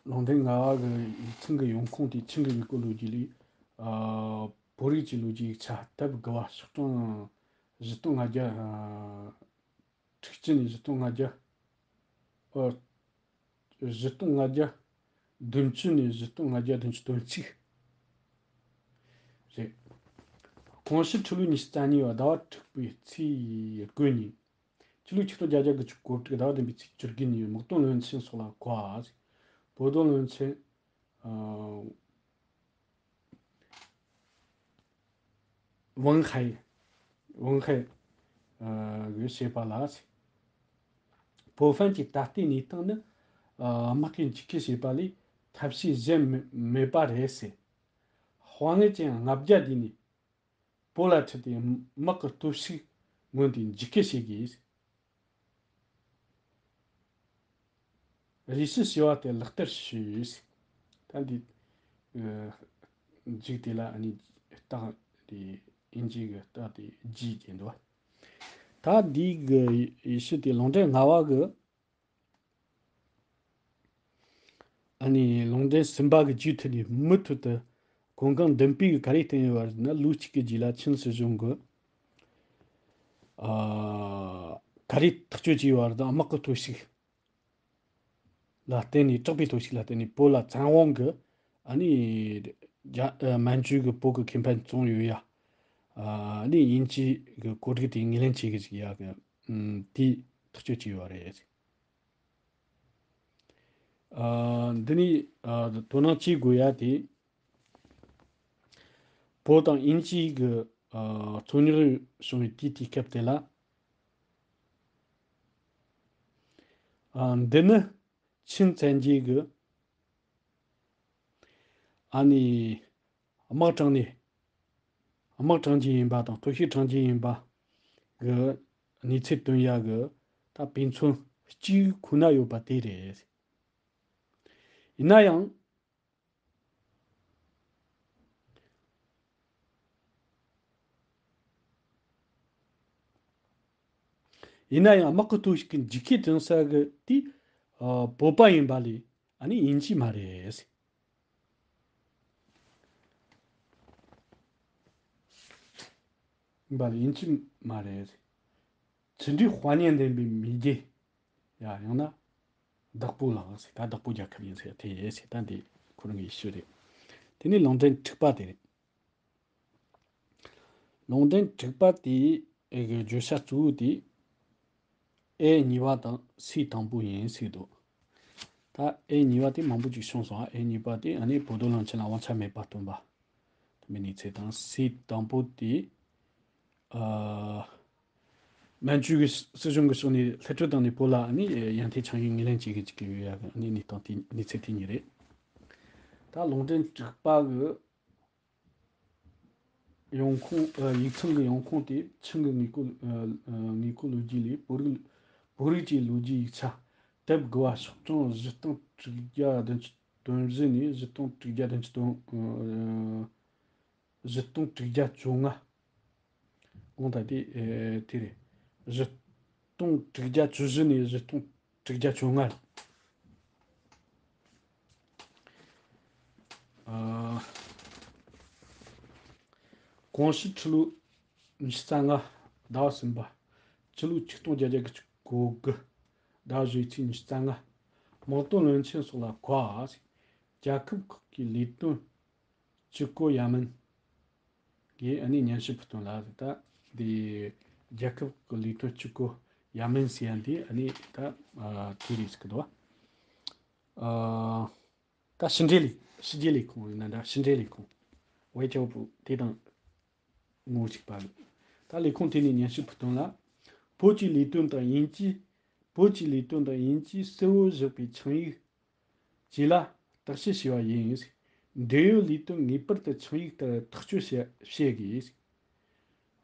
ལུང་འདྲེན་ལྔ་བ་གི་ཡིག་ཚང་གི་ཡོང་ཁུངས་དེ་ཆིང་གི་དངོས་པོ་ལོ་རྒྱུས་ལས་ཨ་བོད་རིགས་ཀྱི་ལོ་རྒྱུས་ཡིག་ཆ་དེབ་དགུ་བ་ཤོག་གྲངས་བཞི་སྟོང་ལྔ་བརྒྱ་ཨ་དྲུག་ཅུ་ནས་བཞི་སྟོང་ལྔ་བརྒྱ། ཨོ། བཞི་སྟོང་ལྔ་བརྒྱ་ བདུན་ཅུ་ནས་བཞི་སྟོང་ལྔ་བརྒྱ་བདུན་ཅུ་དོན་གཅིག་རེད། གོང་ཞུས་ཁྲི་ལོ་ཉི་ཤུ་རྩ་གཉིས་པ་ཟླ་བ་དྲུག་པའི་ཚེས་དགུ་ཉིན། ཕྱི་ལོ་ཆིག་སྟོང་བརྒྱད་བརྒྱ་དགུ་བཅུ་གོ་དྲུག་ཟླ་བ་བདུན་པའི་ཚེས་བཅུ་དགུ་ཉིན་དམག་དོན་བློན་ཆེན་སོགས་ལ་བསྐོས། བོད་དོན་བློན་ཆེན། ཨ། ཝང་ཧའེ། ཝང་ཧའེ། ཨ། གིས་བཤད་པ་ལ། བོད་ཕན་གྱི་ད་ལྟའི་གནས་སྟངས་ནི། ཨ། དམག་གིས་འཇིགས་སྐུལ་བྱས་པ་ལས་ཐབས་ཤེས་གཞན་མེད་མེད་པ་རེད་ཟེར། དཔའ་ངར་ཅན་ལྔ་བརྒྱ་བསྡུས་ནས་བོད་ལ་ཁྲིད་དེ་དམག་གི་སྟོབས་ཤུགས་མངོན་ཏེ་འཇིགས་སྐུལ་བྱེད་དགོས། རེ་ཞུ་ཞུ་བ་དེ་ལག་བསྟར་ཞུས། ད་འདི། ཨ། མཇུག་དེ་ལ་ཨ་ནི་རྟགས་དེ་ཨིན་ཇི་གི་རྟགས་དེ་ཇི་བྱས་འདུག་ད་འདི་གི་རེ་ཞུ་དེ་ལུང་འདྲེན་ལྔ་པ་གི། ཨ་ནི་ལུང་འདྲེན་གསུམ་པ་གི་རྒྱུ་མཐུད་ནས་མུ་མཐུད་དུ་གོང་གང་མདུན་སྤོས་གི་ག་རེ་བསྟན་ཡོད་པ་ཟེར་ན། ལོ་གཅིག་གི་རྗེས་ལ་ཆིན་སྲིད་གཞུང་གི། ཨ། ག་རེ་ཐག་གཅོད་བྱས་ཡོད་པ་དང་། དམག་གི་སྟོབས་ཤུགས་ལ་བརྟེན་ནས། དྲག་པའི་སྟོབས་ཤུགས་ལ་བརྟེན་ནས་བོད་ལ་བཙན་དབང་གིས་ཨ་ནི་རྒྱ། ཨ། མན་ཇུ་གི་བོད་ཀྱི་ཁེ་ཕན་བཙོང་ཡོད་ཡ། ཨ་ནི་དབྱིན་ཇི་གི་བཀོད་སྒྲིག་དེ་ངོས་ལེན་བྱེད་ཀྱི་ཅིག་ཡ་གི། ཨམ། དེ་ཐག་གཅོད་བྱས་ཡོད་རེད། ཨ། འདི་ནི། ཨ། དོ་སྣང་བྱེད་དགོས་ཡ་དེ། བོད་དང་དབྱིན་ཇི་གི། ཨ། རྩོད་རྙོག་བྱུང་བའི་དུས་དེའི་སྐབས་དེ་ལ། ཨ། འདི་ནི་ཆིན་བཙན་རྒྱལ་གྱི་ཨ་ནི་དམག་དྲངས་ནས། དམག་དྲངས་རྒྱུ་ཡིན་པ་དང་། གཏོར་བཤིག་དྲངས་རྒྱུ་ཡིན་པ་གི་གནས་ཚུལ་བཏོན་ཡ་གི་ད་དཔེ་མཚོན་གཅིག་ཁོ་ན་ཡོད་པ་དེ་རེད། ཡིན་ན་ཡང་། ཡིན་ན་ཡང་དམག་གི་སྟོབས་ཤུགས་ཀྱི་འཇིགས་སྐུལ་བཏང་ས་གི་དེ། ཨ། བོད་པ་ཡིན་པ་ལས་ཨ་ནི་དབྱིན་ཇི་མ་རེད། ཡིན་པ་ལས་དབྱིན་ཇི་མ་རེད། ཆུ་འབྲུག་དཔའ་ཉམས་ལྡན་པའི་མེས་རྒྱལ། ཡ། ཡང་ན་བདག་པོ་ལགས་ཟེར། ད་བདག་པོ་རྒྱལ་ཁབ་ཡིན་ཟེར་དེ་ཟེར། ད་འདི་ཁོ་རང་གི་ཡི་ཤུ་རེད། དེ་ནས་ལུང་འདྲེན་དྲུག་པ་དེ་རེད། ལུང་འདྲེན་དྲུག་པ་དེའི་ཨེ་གི་བརྗོད་བྱ་གཙོ་བོ་དེ། ཨེ་གཉིས་པ་དང་སི་དང་པོ་ཡིན་ཟེར་འདུག་ད་ཨེ་གཉིས་པ་དེ་མང་པོ་ཅིག་བྱུང་སོང་། ཨེ་གཉིས་པ་དེ་ཨ་ནི་བོད་དོན་བློན་ཆེན་ལ་དབང་ཆ་མེད་པར་བཏོན་པ། དེ་མིན་གནས་ཚུལ་དང་། སི་དང་པོ་དེ། ཨ། མན་ཇུ་གི་སྲིད་གཞུང་གི་ཕྱོགས་ནས་ལྷུན་གྲུབ་བཏང་ནས་བོད་ལ་ཨ་ནི་ཡར་ཐོན་བྱུང་ཡིན་ངོས་ལེན་བྱེད་ཀྱི་བཅུག་གི་ཡོད་ཡ་གི་ཨ་ནི་གནས་སྟངས་དེ། གནས་ཚུལ་དེ་གཉིས་རེད། ད་ལུང་འདྲེན་དྲུག་པ་གི་ཡོང་ཁུངས། ཨ། ཡིག་ཚང་གི་ཡོང་ཁུངས་དེ་ཆིང་གི་དངོས་པོ། ཨ། ཨ། དངོས་པོ་ལོ་རྒྱུས་ལས། བོད་རིགས། བོད་རིགས་ཀྱི་ལོ་རྒྱུས་ཡིག་ཆ་དེབ་དགུ་པ། ཕྱོགས་གྲངས་བཞི་སྟོང་དྲུག་བརྒྱ་བདུན་ཅུ་དོན་བཞི་ནས་བཞི་སྟོང་དྲུག་བརྒྱ་བདུན་ཅུ་དོན། ཨ། བཞི་སྟོང་དྲུག་བརྒྱ་བཅོ་ལྔ། དགོངས་དག་དེ། ཨེ། དེ་རེད། བཞི་སྟོང་དྲུག་བརྒྱ་བཅུ་བཞི་ནས་བཞི་སྟོང་དྲུག་བརྒྱ་བཅོ་ལྔ། ཨ། གོང་ཞུས་ཁྲི་ལོ་ཉི་ཤུ་རྩ་ལྔ་ཟླ་བ་གསུམ་པ། སྤྱི་ལོ་ཆིག་སྟོང་བརྒྱད་བརྒྱ་དགུ་བཅུ་གོ་དགུ་ཟླ་བ་བཞི་པའི་ཚེས་ཉི་ཤུ་རྩ་ལྔ། དམག་དོན་བློན་ཆེན་སོགས་ལ་བསྐོས། རྒྱལ་ཁབ་ཁག་གི་ལས་དོན་གཅིག་སྐོར་ཡ་མན་གྱིས་ཨ་ནི་སྙན་ཞུ་ཕུལ་དོན་ལ། ད་འདི་རྒྱལ་ཁབ་ཀྱི་ལས་དོན་གཅིག་སྐོར་ཡ་མན་ཟེར་ཡ་འདི་ཨ་ནི་ད། ཨ། དེ་རེད་ཟེར་གི་འདུག་ཨ། ད་ཕྱི་འབྲེལ་ལས། ཕྱི་རྒྱལ་ལས་ཁུངས་ཡིན་ན་འདྲ། ཕྱི་འབྲེལ་ལས་ཁུངས། ཝེ་ཅའོ་པུའུ་དེ་དང་ངོ་གཅིག་པ་རེད། ད་ལས་ཁུངས་དེ་ནས་སྙན་ཞུ་ཕུལ་དོན་ལ། བོད་ཀྱི་ལས་དོན་དང་དབྱིན་ཇི། བོད་ཀྱི་ལས་དོན་དང་དབྱིན་ཇིའི་གསལ་བོ་བཞག་པའི་ཆིངས་ཡིག་བཅས་ལ་བརྟག་དཔྱད་བྱས་པ་ཡིན། འབྲེལ་ཡོད་ལས་དོན་ངེས་པར་དུ་ཆིངས་ཡིག་ལྟར་ཐག་གཅོད་བྱེད་བྱེད་དགོས།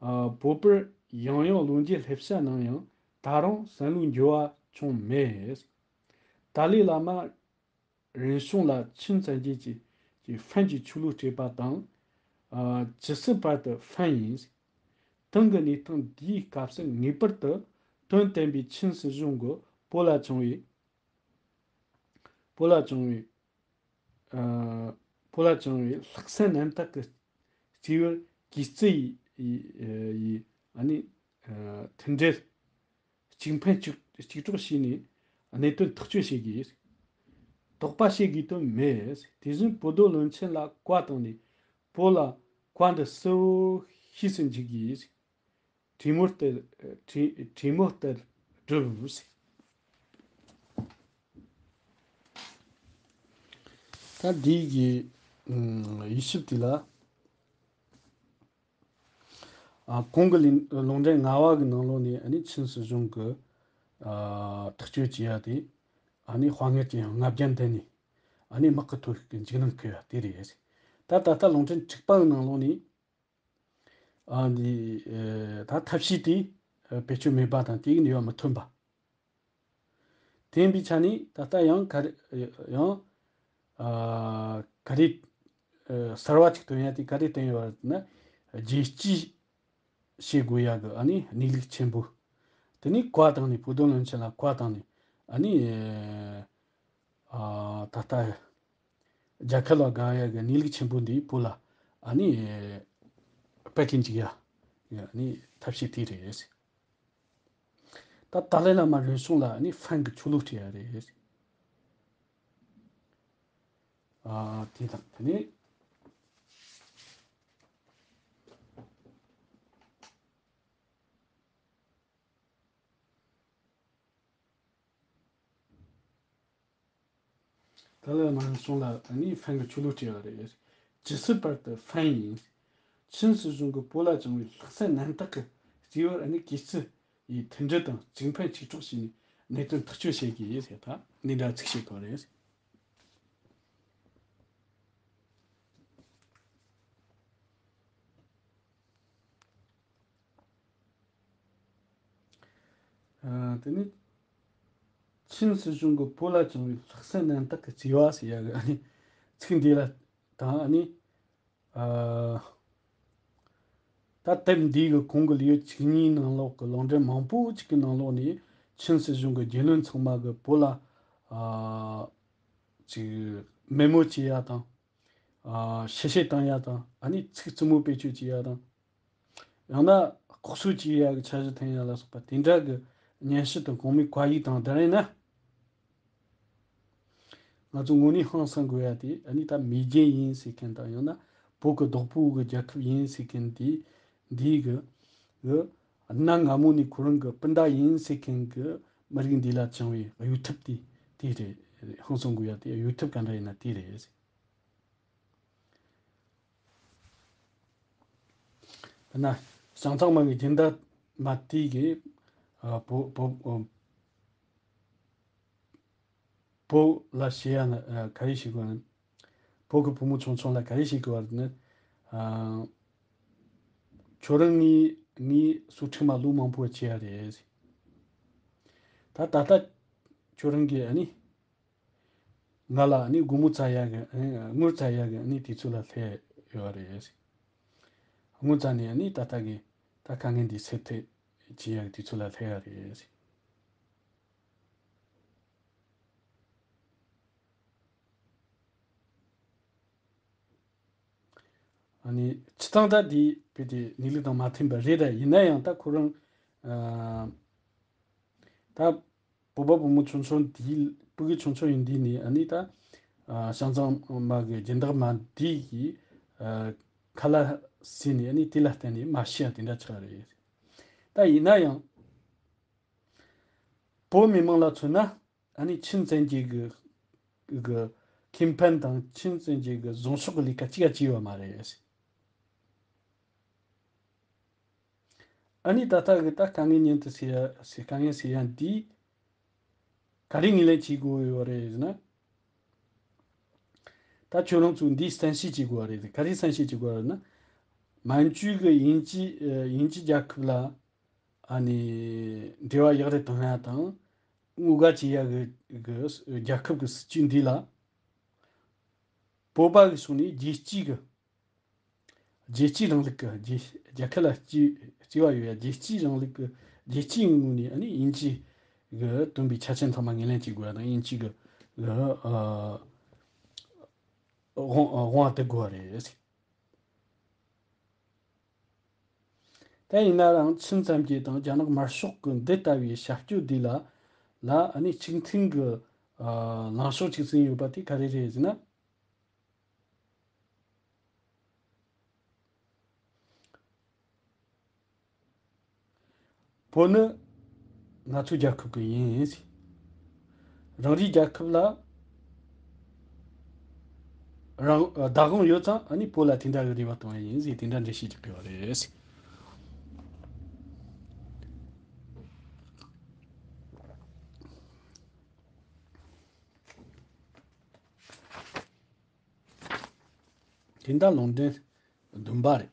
ཨ། བོད་པར་ཡང་ཡང་ལོ་འགའི་སླེབས་ས་ནང་ཡང་ད་རུང་བསམ་བློའི་འགྱུར་བ་བྱུང་མེད། ཏཱ་ལའི་བླ་མ་རིམ་བྱུང་ལ་ཆིན་བཙན་རྒྱལ་གྱི་གི་ཧྥན་གྱི་ཆོས་ལུགས་སྤྲད་པ་དང་། ཨ། ཇི་སྲིད་བར་དུ་ཧྥན་ཡིན། དེང་གི་གནས་སྟངས་འདིའི་སྐབས་སུ་ངེས་པར་དུ་དོན་དམ་པའི་ཆིན་སྲིད་གཞུང་གིས་བོད་ལ་བྱུང་བའི། བོད་ལ་བྱུང་བའི། ཨ། བོད་ལ་བྱུང་བའི་ལྷག་བསམ་རྣམ་དག་གི་བརྩེ་བར་གུས་བརྩི་ཡི། ཡི། ཨ་ནི། ཨ། མཐུན་སྒྲིལ། གཅིག་ཕན་གཅིག་གཅིག་གྲོགས་བྱས་ནས་གནད་དོན་ཐག་གཅོད་བྱེད་དགོས། དོགས་པ་བྱེད་དགོས་དོན་མེད། དེ་བཞིན་བོད་རྡོར་བློན་ཆེན་ལ་བཀའ་བཏང་ནས། བོད་ལ་བཀའ་འདི་གསལ་བོ་ཤེས་སུ་འཇུག་གིས། གྲོས་མོལ་ལྟར་གྲོས་གྲོས་མོལ་ལྟར་བསྒྲུབས། ད་འདི་གི་ཨམ་དབྱེ་ཞིབ་དེ་ལ། ཨ། གོང་གི་ལུང་ལུང་འདྲེན་ལྔ་པ་གི་ནང་ལོགས་ནས་ཨ་ནི་ཆིན་སྲིད་གཞུང་གི་ཨ་ཐག་གཅོད་བྱས་ཡ་དེ། ཨ་ནི་དཔའ་ངར་གྱི་ཡང་ལྔ་བརྒྱ་འདི་ནས་ཨ་ནི་དམག་གི་ཐོག་གི་འཇིགས་སྣང་བསྐུལ་ཡ་དེ་རེད། ད་ད་ལྟ་ལུང་འདྲེན་དྲུག་པ་གི་ནང་ལོགས་ནས། ཨ་ནི་ཨེ་ད་ཐབས་ཤེས་དེ་ཨེ་བེད་སྤྱོད་མེད་པ་དང་། དེ་གི་ནུས་པ་མི་ཐོན་པ། དེ་ཡིན་པའི་ཆ་ནས་ད་ལྟ་ཡང་ག་རེ་ཡང་ཨ་ག་རེ་ཨ་གསར་བ་ཅིག་བཏོན་ཡ་དེ་ག་རེ་བཏོན་ཡོད་པ་ན། རྒྱལ་གཅེས་བྱེད་དགོས་ཡ་གི་ཨ་ནི་གནས་ལུགས་ཆེན་པོ། དེ་ནས་བཀའ་བཏང་ནས། བོད་དོན་བློན་ཆེན་ལ་བཀའ་བཏང་ནས། ཨ་ནི་ཨ་ད་ལྟ་རྒྱལ་ཁབ་ལ་དགའ་ཡ་གི་གནས་ལུགས་ཆེན་པོ་འདི་བོད་ལ་ཨ་ནི་སྤེལ་གྱིན་འཇུག་ཡ་ཨ་ནི་ཐབས་ཤེས་དེ་རེད། ད་ཏཱ་ལའི་བླ་མ་རིམ་བྱོན་ལ་ཨ་ནི་ཧྥན་གྱི་ཆོ་ལོ་སྤྲད་ཡ་རེད། ཨ་དེ་དང་དེ་ནས། ཏཱ་ལའི་བླ་མ་རིམ་བྱོན་ལ་ཨ་ནི་ཧྥན་གྱི་ཆོ་ལོ་སྤྲད་ཡ་རེད། ཇི་སྲིད་བར་དུ་ཧྥན་ཡིས་ཆིན་སྲིད་གཞུང་གིས་བོད་ལ་བཅངས་པའི་ལྷག་བསམ་རྣམ་དག་གི་བརྩེ་བར་ཨ་ནི་གུས་བརྩི་ཡི་མཐུན་སྒྲིལ་དང་གཅིག་ཕན་གཅིག་གྲོགས་བྱས་ནས་གནད་དོན་ཐག་གཅོད་བྱེད་དགོས་ཟེར། ད་འདི་འདྲ་ཚིག་བཤད་དགོས་རེད། ཨ་དེ་ནས་ཆིན་སྲིད་གཞུང་གིས་བོད་ལ་བཅངས་པའི་ལྷག་བསམ་རྣམ་དག་གི་བརྩེ་བ་ཟེར་ཡ་གི་ཨ་ནི་ཚིག་འདི་ལ་དང་། ཨ་ནི་ཨ་ད་དེབ་འདི་གི་གོང་གི་ལེའུ་བཅུ་གཉིས་ནང་ལོགས་ཀྱི་ལུང་འདྲེན་མང་པོ་ཅིག་གི་ནང་ལོགས་ནས་ཆིན་སྲིད་གཞུང་གི་རྒྱལ་བློན་ཚང་མ་གིས་བོད་ལ་ཨ་ཅིག་མེ་མོ་བྱེད་ཡ་དང་། ཨ་ཞལ་བཞེས་བཏང་ཡ་དང་། ཨ་ནི་ཚིག་རྩུབ་མོ་བེད་སྤྱོད་བྱེད་ཡ་དང་། ཡང་ན་ལྐོག་གསོད་བྱེད་ཡ་གི་འཆར་གཞི་འཐེན་ཡ་ལ་སོགས་པ་དེ་འདྲ་གི་སྙན་ཞུ་དང་གོང་མའི་བཀའ་ཡིག་དང་། དེ་རིང་ན་ང་ཚོ་དངོས་གནས་ཧང་སང་དགོས་ཡ་དེ། ཨ་ནི་ད་མེས་རྒྱལ་ཡིན་ཟེར་མཁན་དང་། ཡང་ན་བོད་ཀྱི་བདག་པོ་གི་རྒྱལ་ཁབ་ཡིན་ཟེར་མཁན་དེ། འདི་གི་གི་གནའ་སྔ་མོ་ནས་ཁོ་རང་གི་སྤུན་ཟླ་ཡིན་ཟེར་མཁན་གི་མི་རིགས་འདི་ལ་བཅངས་པའི་གཡོ་ཐབས་དེ་དེ་རེད། ཧང་སང་དགོས་ཡ་དེ་གཡོ་ཐབས་ག་འདྲ་ཡིན་ན་དེ་རེད། ན་བྱང་ཐང་མ་གི་སྦྱིན་བདག་མ་དེ་གིས་ཨ་བོ་བོ་བོ་ལ་བཤད་ཡ་ན་ཨ་ག་རེ་བྱེད་དགོས་ན། བོད་ཀྱི་བུ་མོ་ཆུང་ཆུང་ལ་ག་རེ་བྱེད་དགོས་པ་ནི། ཨ་ཁྱོད་རང་ངའི་ངའི་སྲོག་ཁྲིམས་མ་ལོ་མང་པོ་བྱས་ཡ་རེད། ད་ད་ལྟ་ཁྱོད་རང་གིས་ཨ་ནི། ང་ལ་ནི་སྒོར་མོ་བཙལ་ཡག་གི་ཨ་ནི་དངུལ་བཙལ་ཡག་གི་ཨ་ནི་དུས་ཚོད་ལ་སླེབས་ཡོད་རེད། དངུལ་བཙལ་ནས་ཨ་ནི་ད་ལྟ་གི་ད་དཀའ་ངལ་འདི་སེལ་ཐབས་བྱེད་ཡག་གི་དུས་ཚོད་ལ་སླེབས་ཡོད་རེད། ཨ་ནི་སྤྱིར་བཏང་ད་འདི་དཔེ་དེ་གནས་ལུགས་དང་མ་མཐུན་པ་རེད། ད་ཡིན་ན་ཡང་ད་ཁོ་རང་ཨ་ད་བོད་པ་བུ་མོ་ཆུང་ཆུང་འདི་སྤུ་གུ་ཆུང་ཆུང་ཡིན་འདི་ནི་ཨ་ནི་ད་ཨ་བྱང་ཙང་མ་གི་སྦྱིན་བདག་མ་འདི་གི་ཨ་ཁ་ལག་ཟས་ནས་ཨ་ནི་དེ་ལ་བརྟེན་ནས་མ་ཤི་ཡ་དེ་འདྲ་ཆགས་རེད། ད་ཡིན་ན་ཡང་བོད་མི་མང་ལ་མཚོན་ན་ཨ་ནི་ཆིན་བཙན་རྒྱལ་གི་གི་ཁེ་ཕན་དང་ཆིན་བཙན་རྒྱལ་གི་བཟང་ཕྱོགས་གི་ལས་ཀ་གཅིག་ཀྱང་བྱས་ཡོད་མ་རེད། ཨ་ནི་ད་ལྟ་གི་ད་དཀའ་ངལ་མཉམ་དུ་སེལ་ཡ་སེ་དཀའ་ངལ་སེལ་ཡ་འདི་ག་རེ་ངོས་ལེན་བྱེད་དགོས་ཡོད་རེད་ཟེར་ན། ད་ཁྱོད་རང་ཚོས་འདི་བསམ་ཤེས་བྱེད་དགོས་རེད། ག་རེ་བསམ་ཤེས་བྱེད་དགོས་རེད་ན། མན་ཇུ་གི་དབྱིན་ཇི་ཨ་དབྱིན་ཇི་རྒྱལ་ཁབ་ལ་ཨ་ནི་འབྲེལ་བ་ཡག་རེ་གཏོང་ཡ་དང་དངུལ་རྒྱ་བྱེད་ཡ་གི་གི་རྒྱལ་ཁབ་གི་སྲིད་ཇུས་འདི་ལ་བོད་པ་གི་ཕྱོགས་ནས་རྒྱལ་སྤྱི་གི་རྒྱལ་སྤྱིའི་རིང་ལུགས་ཀྱི་རྒྱལ་རྒྱལ་ཁབ་ལ་གཅེས་གཅེས་པ་ཡོད་ཡ། རྒྱལ་སྤྱིའི་རིང་ལུགས་ཀྱི་རྒྱལ་སྤྱིའི་ངོས་ནས་ཨ་ནི་དབྱིན་ཇི་གིས་བཏོན་པའི་ཆ་རྐྱེན་ཚང་མ་ངོས་ལེན་བྱེད་དགོས་ཡ་དང་། དབྱིན་ཇི་གི་གི་ཨ་དབང་དབང་བ་སྟེར་དགོས་པ་རེད། ད་ཡིན་ན་རང་ཆིན་བཙན་རྒྱལ་དང་རྒྱ་ནག་དམར་ཤོག་གི་འདི་ལྟ་བུའི་བྱ་སྤྱོད་འདི་ལ་ལ་ཨ་ནི་གཅིག་མཐུན་གྱི་ ལངས་ཕྱོགས་ཅིག་འཛིན་ཡོད་པ་དེ་ག་རེ་རེད་ཟེར་ན། བོད་ནི་ང་ཚོའི་རྒྱལ་ཁབ་ཀྱི་ཡིན། རང་རེའི་རྒྱལ་ཁབ་ལ་རང་བདག་དབང་ཡོད་ཙང་ཨ་ནི་བོད་ལ་དེ་འདྲ་གི་རེ་བ་གཏོང་བ་ཡིན་ཟེར་དེ་འདྲ་འགྲེལ་བཤད་རྒྱག་གི་ཡོད་རེད། དེ་འདྲ་ལུང་འདྲེན་བདུན་པ་རེད།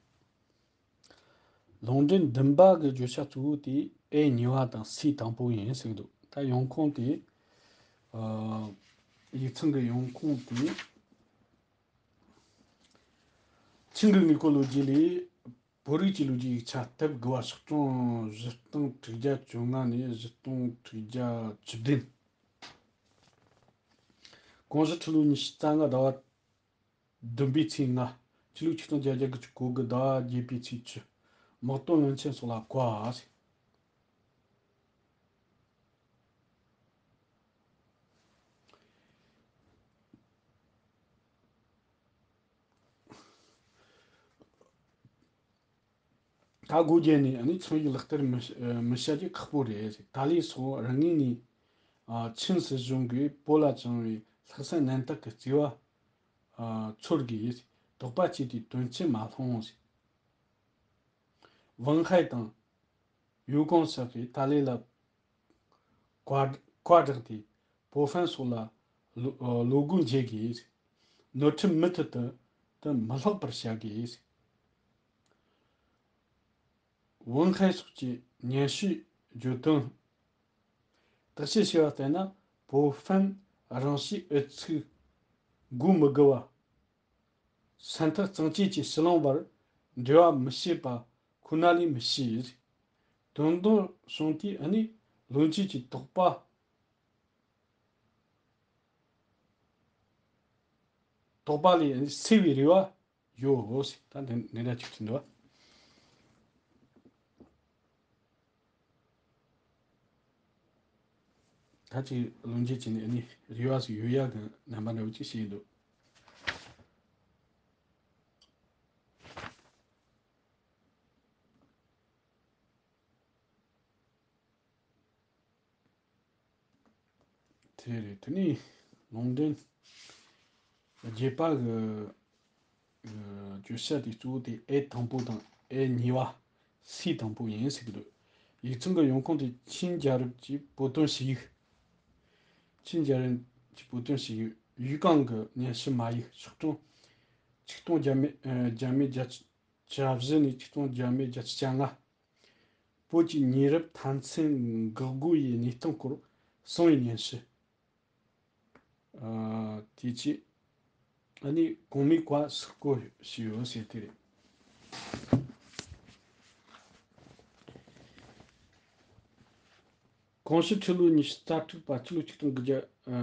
ལུང་འདྲེན་བདུན་པ་གི་བརྗོད་བྱ་གཙོ་བོ་དེ་ཨེ་གཉིས་པ་དང་སི་དང་པོ་ཡིན་ཟེར་གི་འདུག་ད་ཡོང་ཁུངས་དེ། ཨ། ཡིག་ཚང་གི་ཡོང་ཁུངས་དེ། ཆིང་གི་དངོས་པོ་ལོ་རྒྱུས་ལས། བོད་རིགས་ཀྱི་ལོ་རྒྱུས་ཡིག་ཆ་དེབ་དགུ་པ་ཕྱོགས་སྟོན་བཞི་སྟོང་དྲུག་བརྒྱ་བཅོ་ལྔ་ནས་བཞི་སྟོང་དྲུག་བརྒྱ་བཅུ་བདུན། གོང་ཞུ་ཁྲི་ལོ་ཉི་ཤུ་རྩ་ལྔ་ཟླ་བ་བདུན་པའི་ཚེས་ལྔ། ཕྱི་ལོ་ཆིག་སྟོང་བརྒྱད་བརྒྱ་དགུ་བཅུ་གོ་དགུ་ཟླ་བ་བརྒྱད་པའི་ཚེས་བཅུ། དམག་དོན་བློན་ཆེན་སོགས་ལ་བཀའ། ད་སྒོ་བརྒྱབ་ནས་ཨ་ནི་ཚོང་ཡིག་ལག་བསྟར་མི་མི་བྱ་རྒྱུ་ཁག་པོ་རེད། ཏཱ་ལའི་སོགས་རང་ངོས་ནས་ཨ་ཆིན་སྲིད་གཞུང་གིས་བོད་ལ་བཅངས་པའི་ལྷག་བསམ་རྣམ་དག་གི་བརྩེ་བ་ཨ་ཚོར་དགོས། དོགས་པ་སྐྱེས་ཏེ་དོན་ཆེན་མ་སློང་། ཝང་ཧའེ་དང་ཡུའུ་ཀོང་སོགས་ཀྱིས་ཏཱ་ལའི་ལ་བཀའ་བཀའ་བསྒྲགས་ཏེ་བོད་ཧྥན་སོགས་ལ་བློ་བློ་སྒོ་འབྱེད་དགོས། ནོར་འཁྲུལ་མུ་མཐུད་དུ་དུ་མི་ལྷག་པར་བྱ་དགོས། ཝང་ཧའེ་སོགས་ཀྱི་སྙན་ཞུའི་བརྗོད་དོན་བརྟག་དཔྱད་བྱས་པ་ལྟར་ན། བོད་ཧྥན་རང་བྱས་ཨུ་ཚུགས་དགོས་མི་དགོས་པ། སེམས་ཐག་གཙང་བཅད་ཀྱིས་ཕྱི་གླེང་བར་འབྲེལ་བ་མི་བྱེད་པ་ཁོ་ན་ལས་མི་ཤེས། དོན་དག་བྱུང་དུས་ཨ་ནི་བློན་ཆེན་གྱི་དོགས་པ། དོགས་པ་ལས་སེལ་བའི་རེ་བ་ཡོད། ད་འདི་འདི་འདྲ་ཅིག་ཟིན་འདུག་ད་ཅིག་ལོ་རྒྱུས་ཀྱི་ནི་ནི་རེ་བ་ཞིག་ཡོད་ཡག་གི་རྣམ་པ་འདྲ་བོ་ཅིག་བཤད་འདུག་དེ་རེད། དེ་ནས་ལུང་འདྲེན་རྒྱས་པ་གི་བརྗོད་བྱ་དེ་གཙོ་བོ་དེ་ཨེ་དང་པོ་དང་ཨེ་གཉིས་པ། སི་དང་པོ་ཡིན་ཟེར་གི་འདུག་ཡིག་ཚང་གི་ཡོང་ཁུངས་དེ་ཆིན་རྒྱལ་རབས་ཀྱི་བོད་དོན་ཞུ་ཡིག་ཆིན་རྒྱལ་རབས་ཀྱི་བོད་དོན་ཞུ་ཡིག་ཡུས་ཀང་གི་སྙན་ཞུ་མ་ཡིག་ཕྱོགས་སྒྲིག་ཆིག་སྟོང་བརྒྱ་མེད་བརྒྱ་མེད་བརྒྱད་ཅུ་གྱ་བཞི་ནས་ཆིག་སྟོང་བརྒྱ་མེད་བརྒྱད་ཅུ་གྱ་ལྔ། བོད་ཀྱི་ཉེ་རབས་མཐའ་མཚམས་འགག་སྒོ་ཡི་གནས་སྟངས་སྐོར་གསང་བའི་སྙན་ཞུ། ཨ། དེ་རྗེས་ཨ་ནི་གོང་མའི་བཀའ་ཟུར་བཀོད་ཞུས་ཡོད་ཟེར་དེ་རེད། གོང་ཞུ་ཁྲི་ལོ་ཉི་ཤུ་རྩ་དྲུག་པ་ཕྱི་ལོ་ཆིག་སྟོང་དགུ་བརྒྱ་ཨ་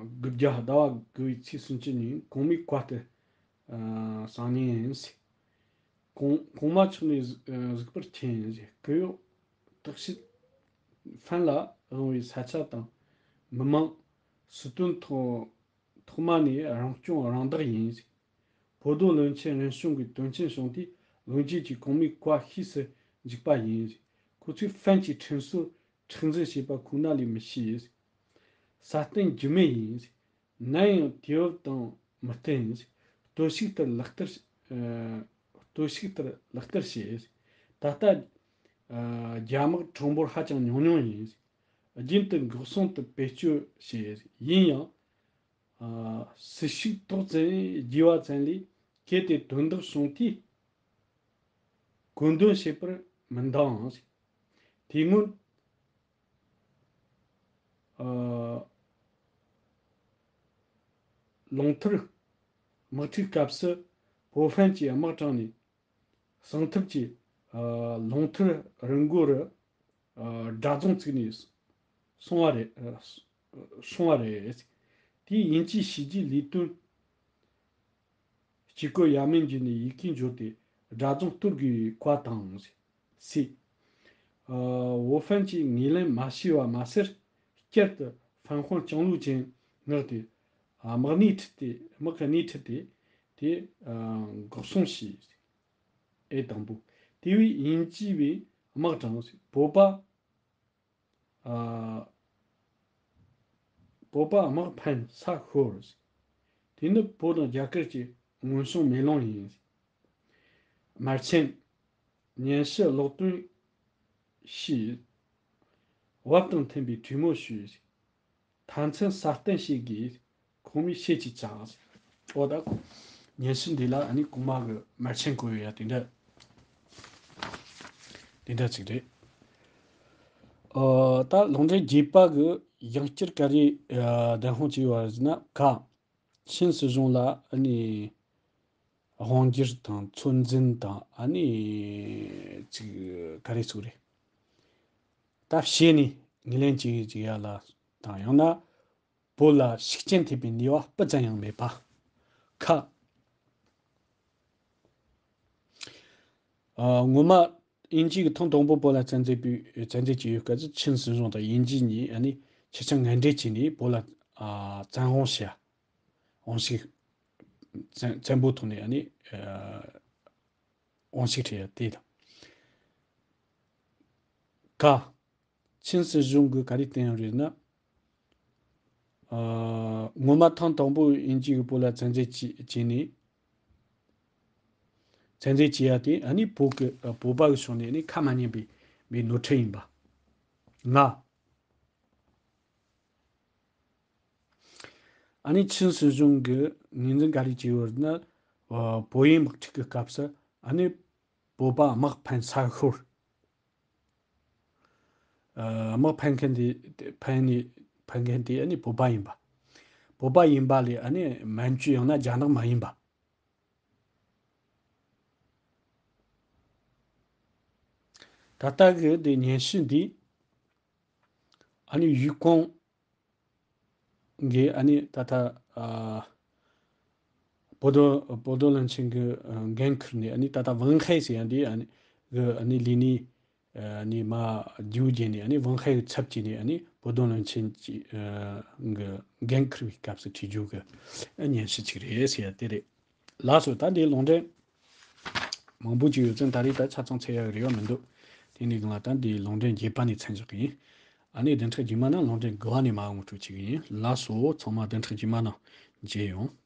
དགུ་བརྒྱ་ཟླ་བ་དགུ་བའི་ཚེས་སུམ་ཅུ་ཉིན་གོང་མའི་བཀའ་ལྟར་ཨ་གསང་སྙན་ཡིན། གོང་གོང་མ་མཆོག་ནས་གཟིགས་པར་མཁྱེན། སྐུ་ཡོད་བརྟག་ཞིབ་ཧྥན་ལ་དབང་བའི་ས་ཆ་དང་མི་མང་སྲིད་དོན་ཐོག་ཐོག་མ་ནས་རང་སྐྱོང་རང་བདག་ཡིན། བོད་དོན་བློན་ཆེན་རིམ་བྱོན་གྱི་དོན་ཆེན་བྱུང་དུས་ལོ་རྒྱུས་ཀྱི་གོང་མའི་བཀའ་ཤེས་སུ་འཇུག་པ་ཡིན། ཁོ་ཚོས་ཧྥན་གྱི་ཁྲིམས་སྲོལ་མཁྲེགས་འཛིན་བྱས་པ་ཁོ་ན་ལས་མི་ཤེས། ས་སྟེང་རྒྱུ་མེད་ཡིན། ནམ་ཡང་དུས་བབ་དང་མི་བསྟུན། གཏོར་བཤིག་ལྟར་ལག་བསྟར། ཨ། གཏོར་བཤིག་ལྟར་ལག་བསྟར་བྱས། ད་ལྟ། ཨ། རྒྱ་དམག་གྲངས་འབོར་ཧ་ཅང་ཉུང་ཉུང་ཡིན། རྒྱུན་དུ་འགོག་སྲུང་དུ་བེད་སྤྱོད་བྱས། ཡིན་ཡང་། ཨ། སྲིད་ཞུགས་ཏོག་ཙམ་རྒྱས་པ་ཙམ་ལས་གལ་ཏེ་དོན་དག་བྱུང་དུས། གོ་འདོན་བྱེད་པར་མི་འདང་། དེ་སྔོན། ཨ། ལུང་མཐར་དམག་འཁྲུག་སྐབས་སུ་བོད་ཧྥན་གྱི་དམག་དྲངས་ནས་གསང་ཐབས་ཀྱིས། ཨ། ལུང་མཐར་རི་མགོ་རུ། ཨ། དགྲ་རྫོང་བཙུགས་ནས་སོང་བ་རེད། ཨ། སོང་བ་རེད། དེས་དབྱིན་ཇིའི་བྱས་རྗེས་ལས་དོན་སྤྱི་བཀོད་ཡར་མར་འགྱུར་ནས་ཡི་གེ་འབྱོར་ཏེ་དགྲ་རྫོང་གཏོར་དགོས་པའི་བཀའ་བཏང་ཟེར། ཨ། ཝོ་ཧྥན་གྱིས་ངོས་ལེན་མ་བྱས་པ་མ་ཟད། བསྐྱར་དུ་ ཕན་དཔུང་ལྕང་ལོའི་ཅན་མངགས་ཏེ། ཨ། དམག་སྣེ་ཁྲིད་དེ། དམག་གི་སྣེ་ཁྲིད་དེ། དེ། ཨ། འགོག་སྲུང་བྱས། ཨེ་དང་པོ། དེ་བས་དབྱིན་ཇི་བས་དམག་དྲངས། བོད་པ། ཨ། བོད་པ་དམག་འཕེན་ས་ཤོར། དེ་ནི་བོད་དང་རྒྱ་གར་གྱི་སྔོན་བྱུང་མེ་ལོང་ཡིན། དམར་ཆེན། སྙན་ཞུ་ཀློག་འདོན་བྱས། བབ་དང་མཐུན་པའི་གྲོས་མོལ་ཞུས། མཐའ་མཚམས་སྲ་བརྟན་བྱེད་དགོས། ཁོང་མོས་བཤད་ཀྱིས་བཅག། འོ་ད། སྙན་ཞུ་འདི་ལ་ཨ་ནི་གོང་མ་གི་དམར་ཆེན་བཀོད་ཡོད་ཡ་དེ་འདྲ། དེ་འདྲ་ཅིག་རེད། ཨོ། ད་ལུང་འདྲེན་བརྒྱད་པ་གི་ཡང་བསྐྱར་ག་རེ། ཨ། བདེན་དཔང་བྱས་ཡོད་ཟེར་ན། ཁ། ཆིན་སྲིད་གཞུང་ལ་ཨ་ནི། དབང་སྒྱུར་དང་ཚོད་འཛིན་དང་ཨ་ནི་ཅིག་ག་རེ་ཟེར་རེད། ད་བྱས་ནས་ངོས་ལེན་བྱེད་ཀྱི་ཡ་ལ་དང་། ཡང་ན་བོད་ལ་ཤུགས་རྐྱེན་ཐེབས་པའི་ནུས་པ་སྤུ་ཙམ་ཡང་མེད་པ། ཁ། ཨ། སྔོན་མ་དབྱིན་ཇི་གིས་ཐེངས་དང་པོ་བོད་ལ་བཙན་འཛུལ་བྱས། བཙན་འཛུལ་བྱས་ཡོད་སྐབས་སུ་ཆིན་སྲིད་གཞུང་དང་དབྱིན་ཇི་གཉིས་ཨ་ནི་ཆེ་ཆུང་ངན་འབྲེལ་བྱས་ནས་བོད་ལ། ཨ། བཙན་དབང་བྱས། དབང་ཤུགས། བཙན་བཙན་པོའི་ཐོག་ནས་ཨ་ནི། ཨ། དབང་ཤུགས་སྤྲད་ཡ་དེ་དང་། ཀ། ཆིན་སྲིད་གཞུང་གིས་ག་རེ་བསྟན་ཡོད་རེད་ན། ཨ། སྔོན་མ་ཐེངས་དང་པོ་དབྱིན་ཇི་གིས་བོད་ལ་བཙན་འཛུལ་བྱས་བྱས་ནས། བཙན་འཛུལ་བྱས་ཡ་དེ་ཨ་ནི་བོད་ཀྱི། ཨ། བོད་པ་གི་ཕྱོགས་ནས་ཨ་ནི་ཁ་མ་ཉན་པའི་མི་ནོར་འཁྲུལ་ཡིན་པ། ལྔ། ཨ་ནི་ཆིན་སྲིད་གཞུང་གིས་ངོས་འཛིན་ག་རེ་བྱས་ཡོད་ན། ཨ། བོད་དབྱིན་དམག་འཁྲུག་གི་སྐབས་སུ་ཨ་ནི་བོད་པ་དམག་འཕེན་ས་ཤོར། ཨ། དམག་འཕེན་མཁན་དེ། འཕེན་ནས། འཕེན་མཁན་དེ་ཨ་ནི་བོད་པ་ཡིན་པ། བོད་པ་ཡིན་པ་ལས་ཨ་ནི་མན་ཇུ་ཡང་ན་རྒྱ་ནག་མ་ཡིན་པ། ད་ལྟ་གི་དེ་སྙན་ཞུ་འདི་ཨ་ནི་ཡུས་ཀོང་གི་ཨ་ནི་ད་ལྟ། ཨ། བོད་དོན། བོད་དོན་བློན་ཆེན་གྱི། ཨ། འགན་འཁུར་ནས་ཨ་ནི་ད་ལྟ་ཝང་ཧའེ་ཟེར་ཡ་འདི་ཨ་ནི་གི་ཨ་ནི་ལས་གནས། ཨ་ནི་མར་རྒྱུགས་རྒྱབ་ནས་ཨ་ནི་ཝང་ཧའེ་གི་ཚབ་བྱས་ནས་ཨ་ནི་བོད་དོན་བློན་ཆེན་གྱི། ཨ། གི་འགན་འཁུར་བའི་སྐབས་སུ་བྲིས་རྒྱུ་གི། ཨ། སྙན་ཞུ་ཅིག་རེད་ཟེར་ཡ་དེ་རེད། ལགས་སོ། ད་འདིའི་ལུང་འདྲེན་མང་པོ་ཅིག་ཡོད་ཙང་ད་རེས་ད་ཆ་ཚང་འཚོལ་ཡག་རེ་བ་མི་འདུག་དེ་འདྲའི་སྒང་ལ་ད་འདིའི་ལུང་འདྲེན་བརྒྱད་པ་ནས་མཚམས་འཇོག་གི་ཡིན། ཨ་ནི་བདུན་ཕྲག་རྗེས་མ་ནང་ལུང་འདྲེན་དགུ་བ་ནས་མར་ངོ་སྤྲོད་བྱེད་ཀྱི་ཡིན། ལགས་སོ། ཚང་མ་བདུན་ཕྲག་རྗེས་མ་ནང་མཇལ་ཡོང་།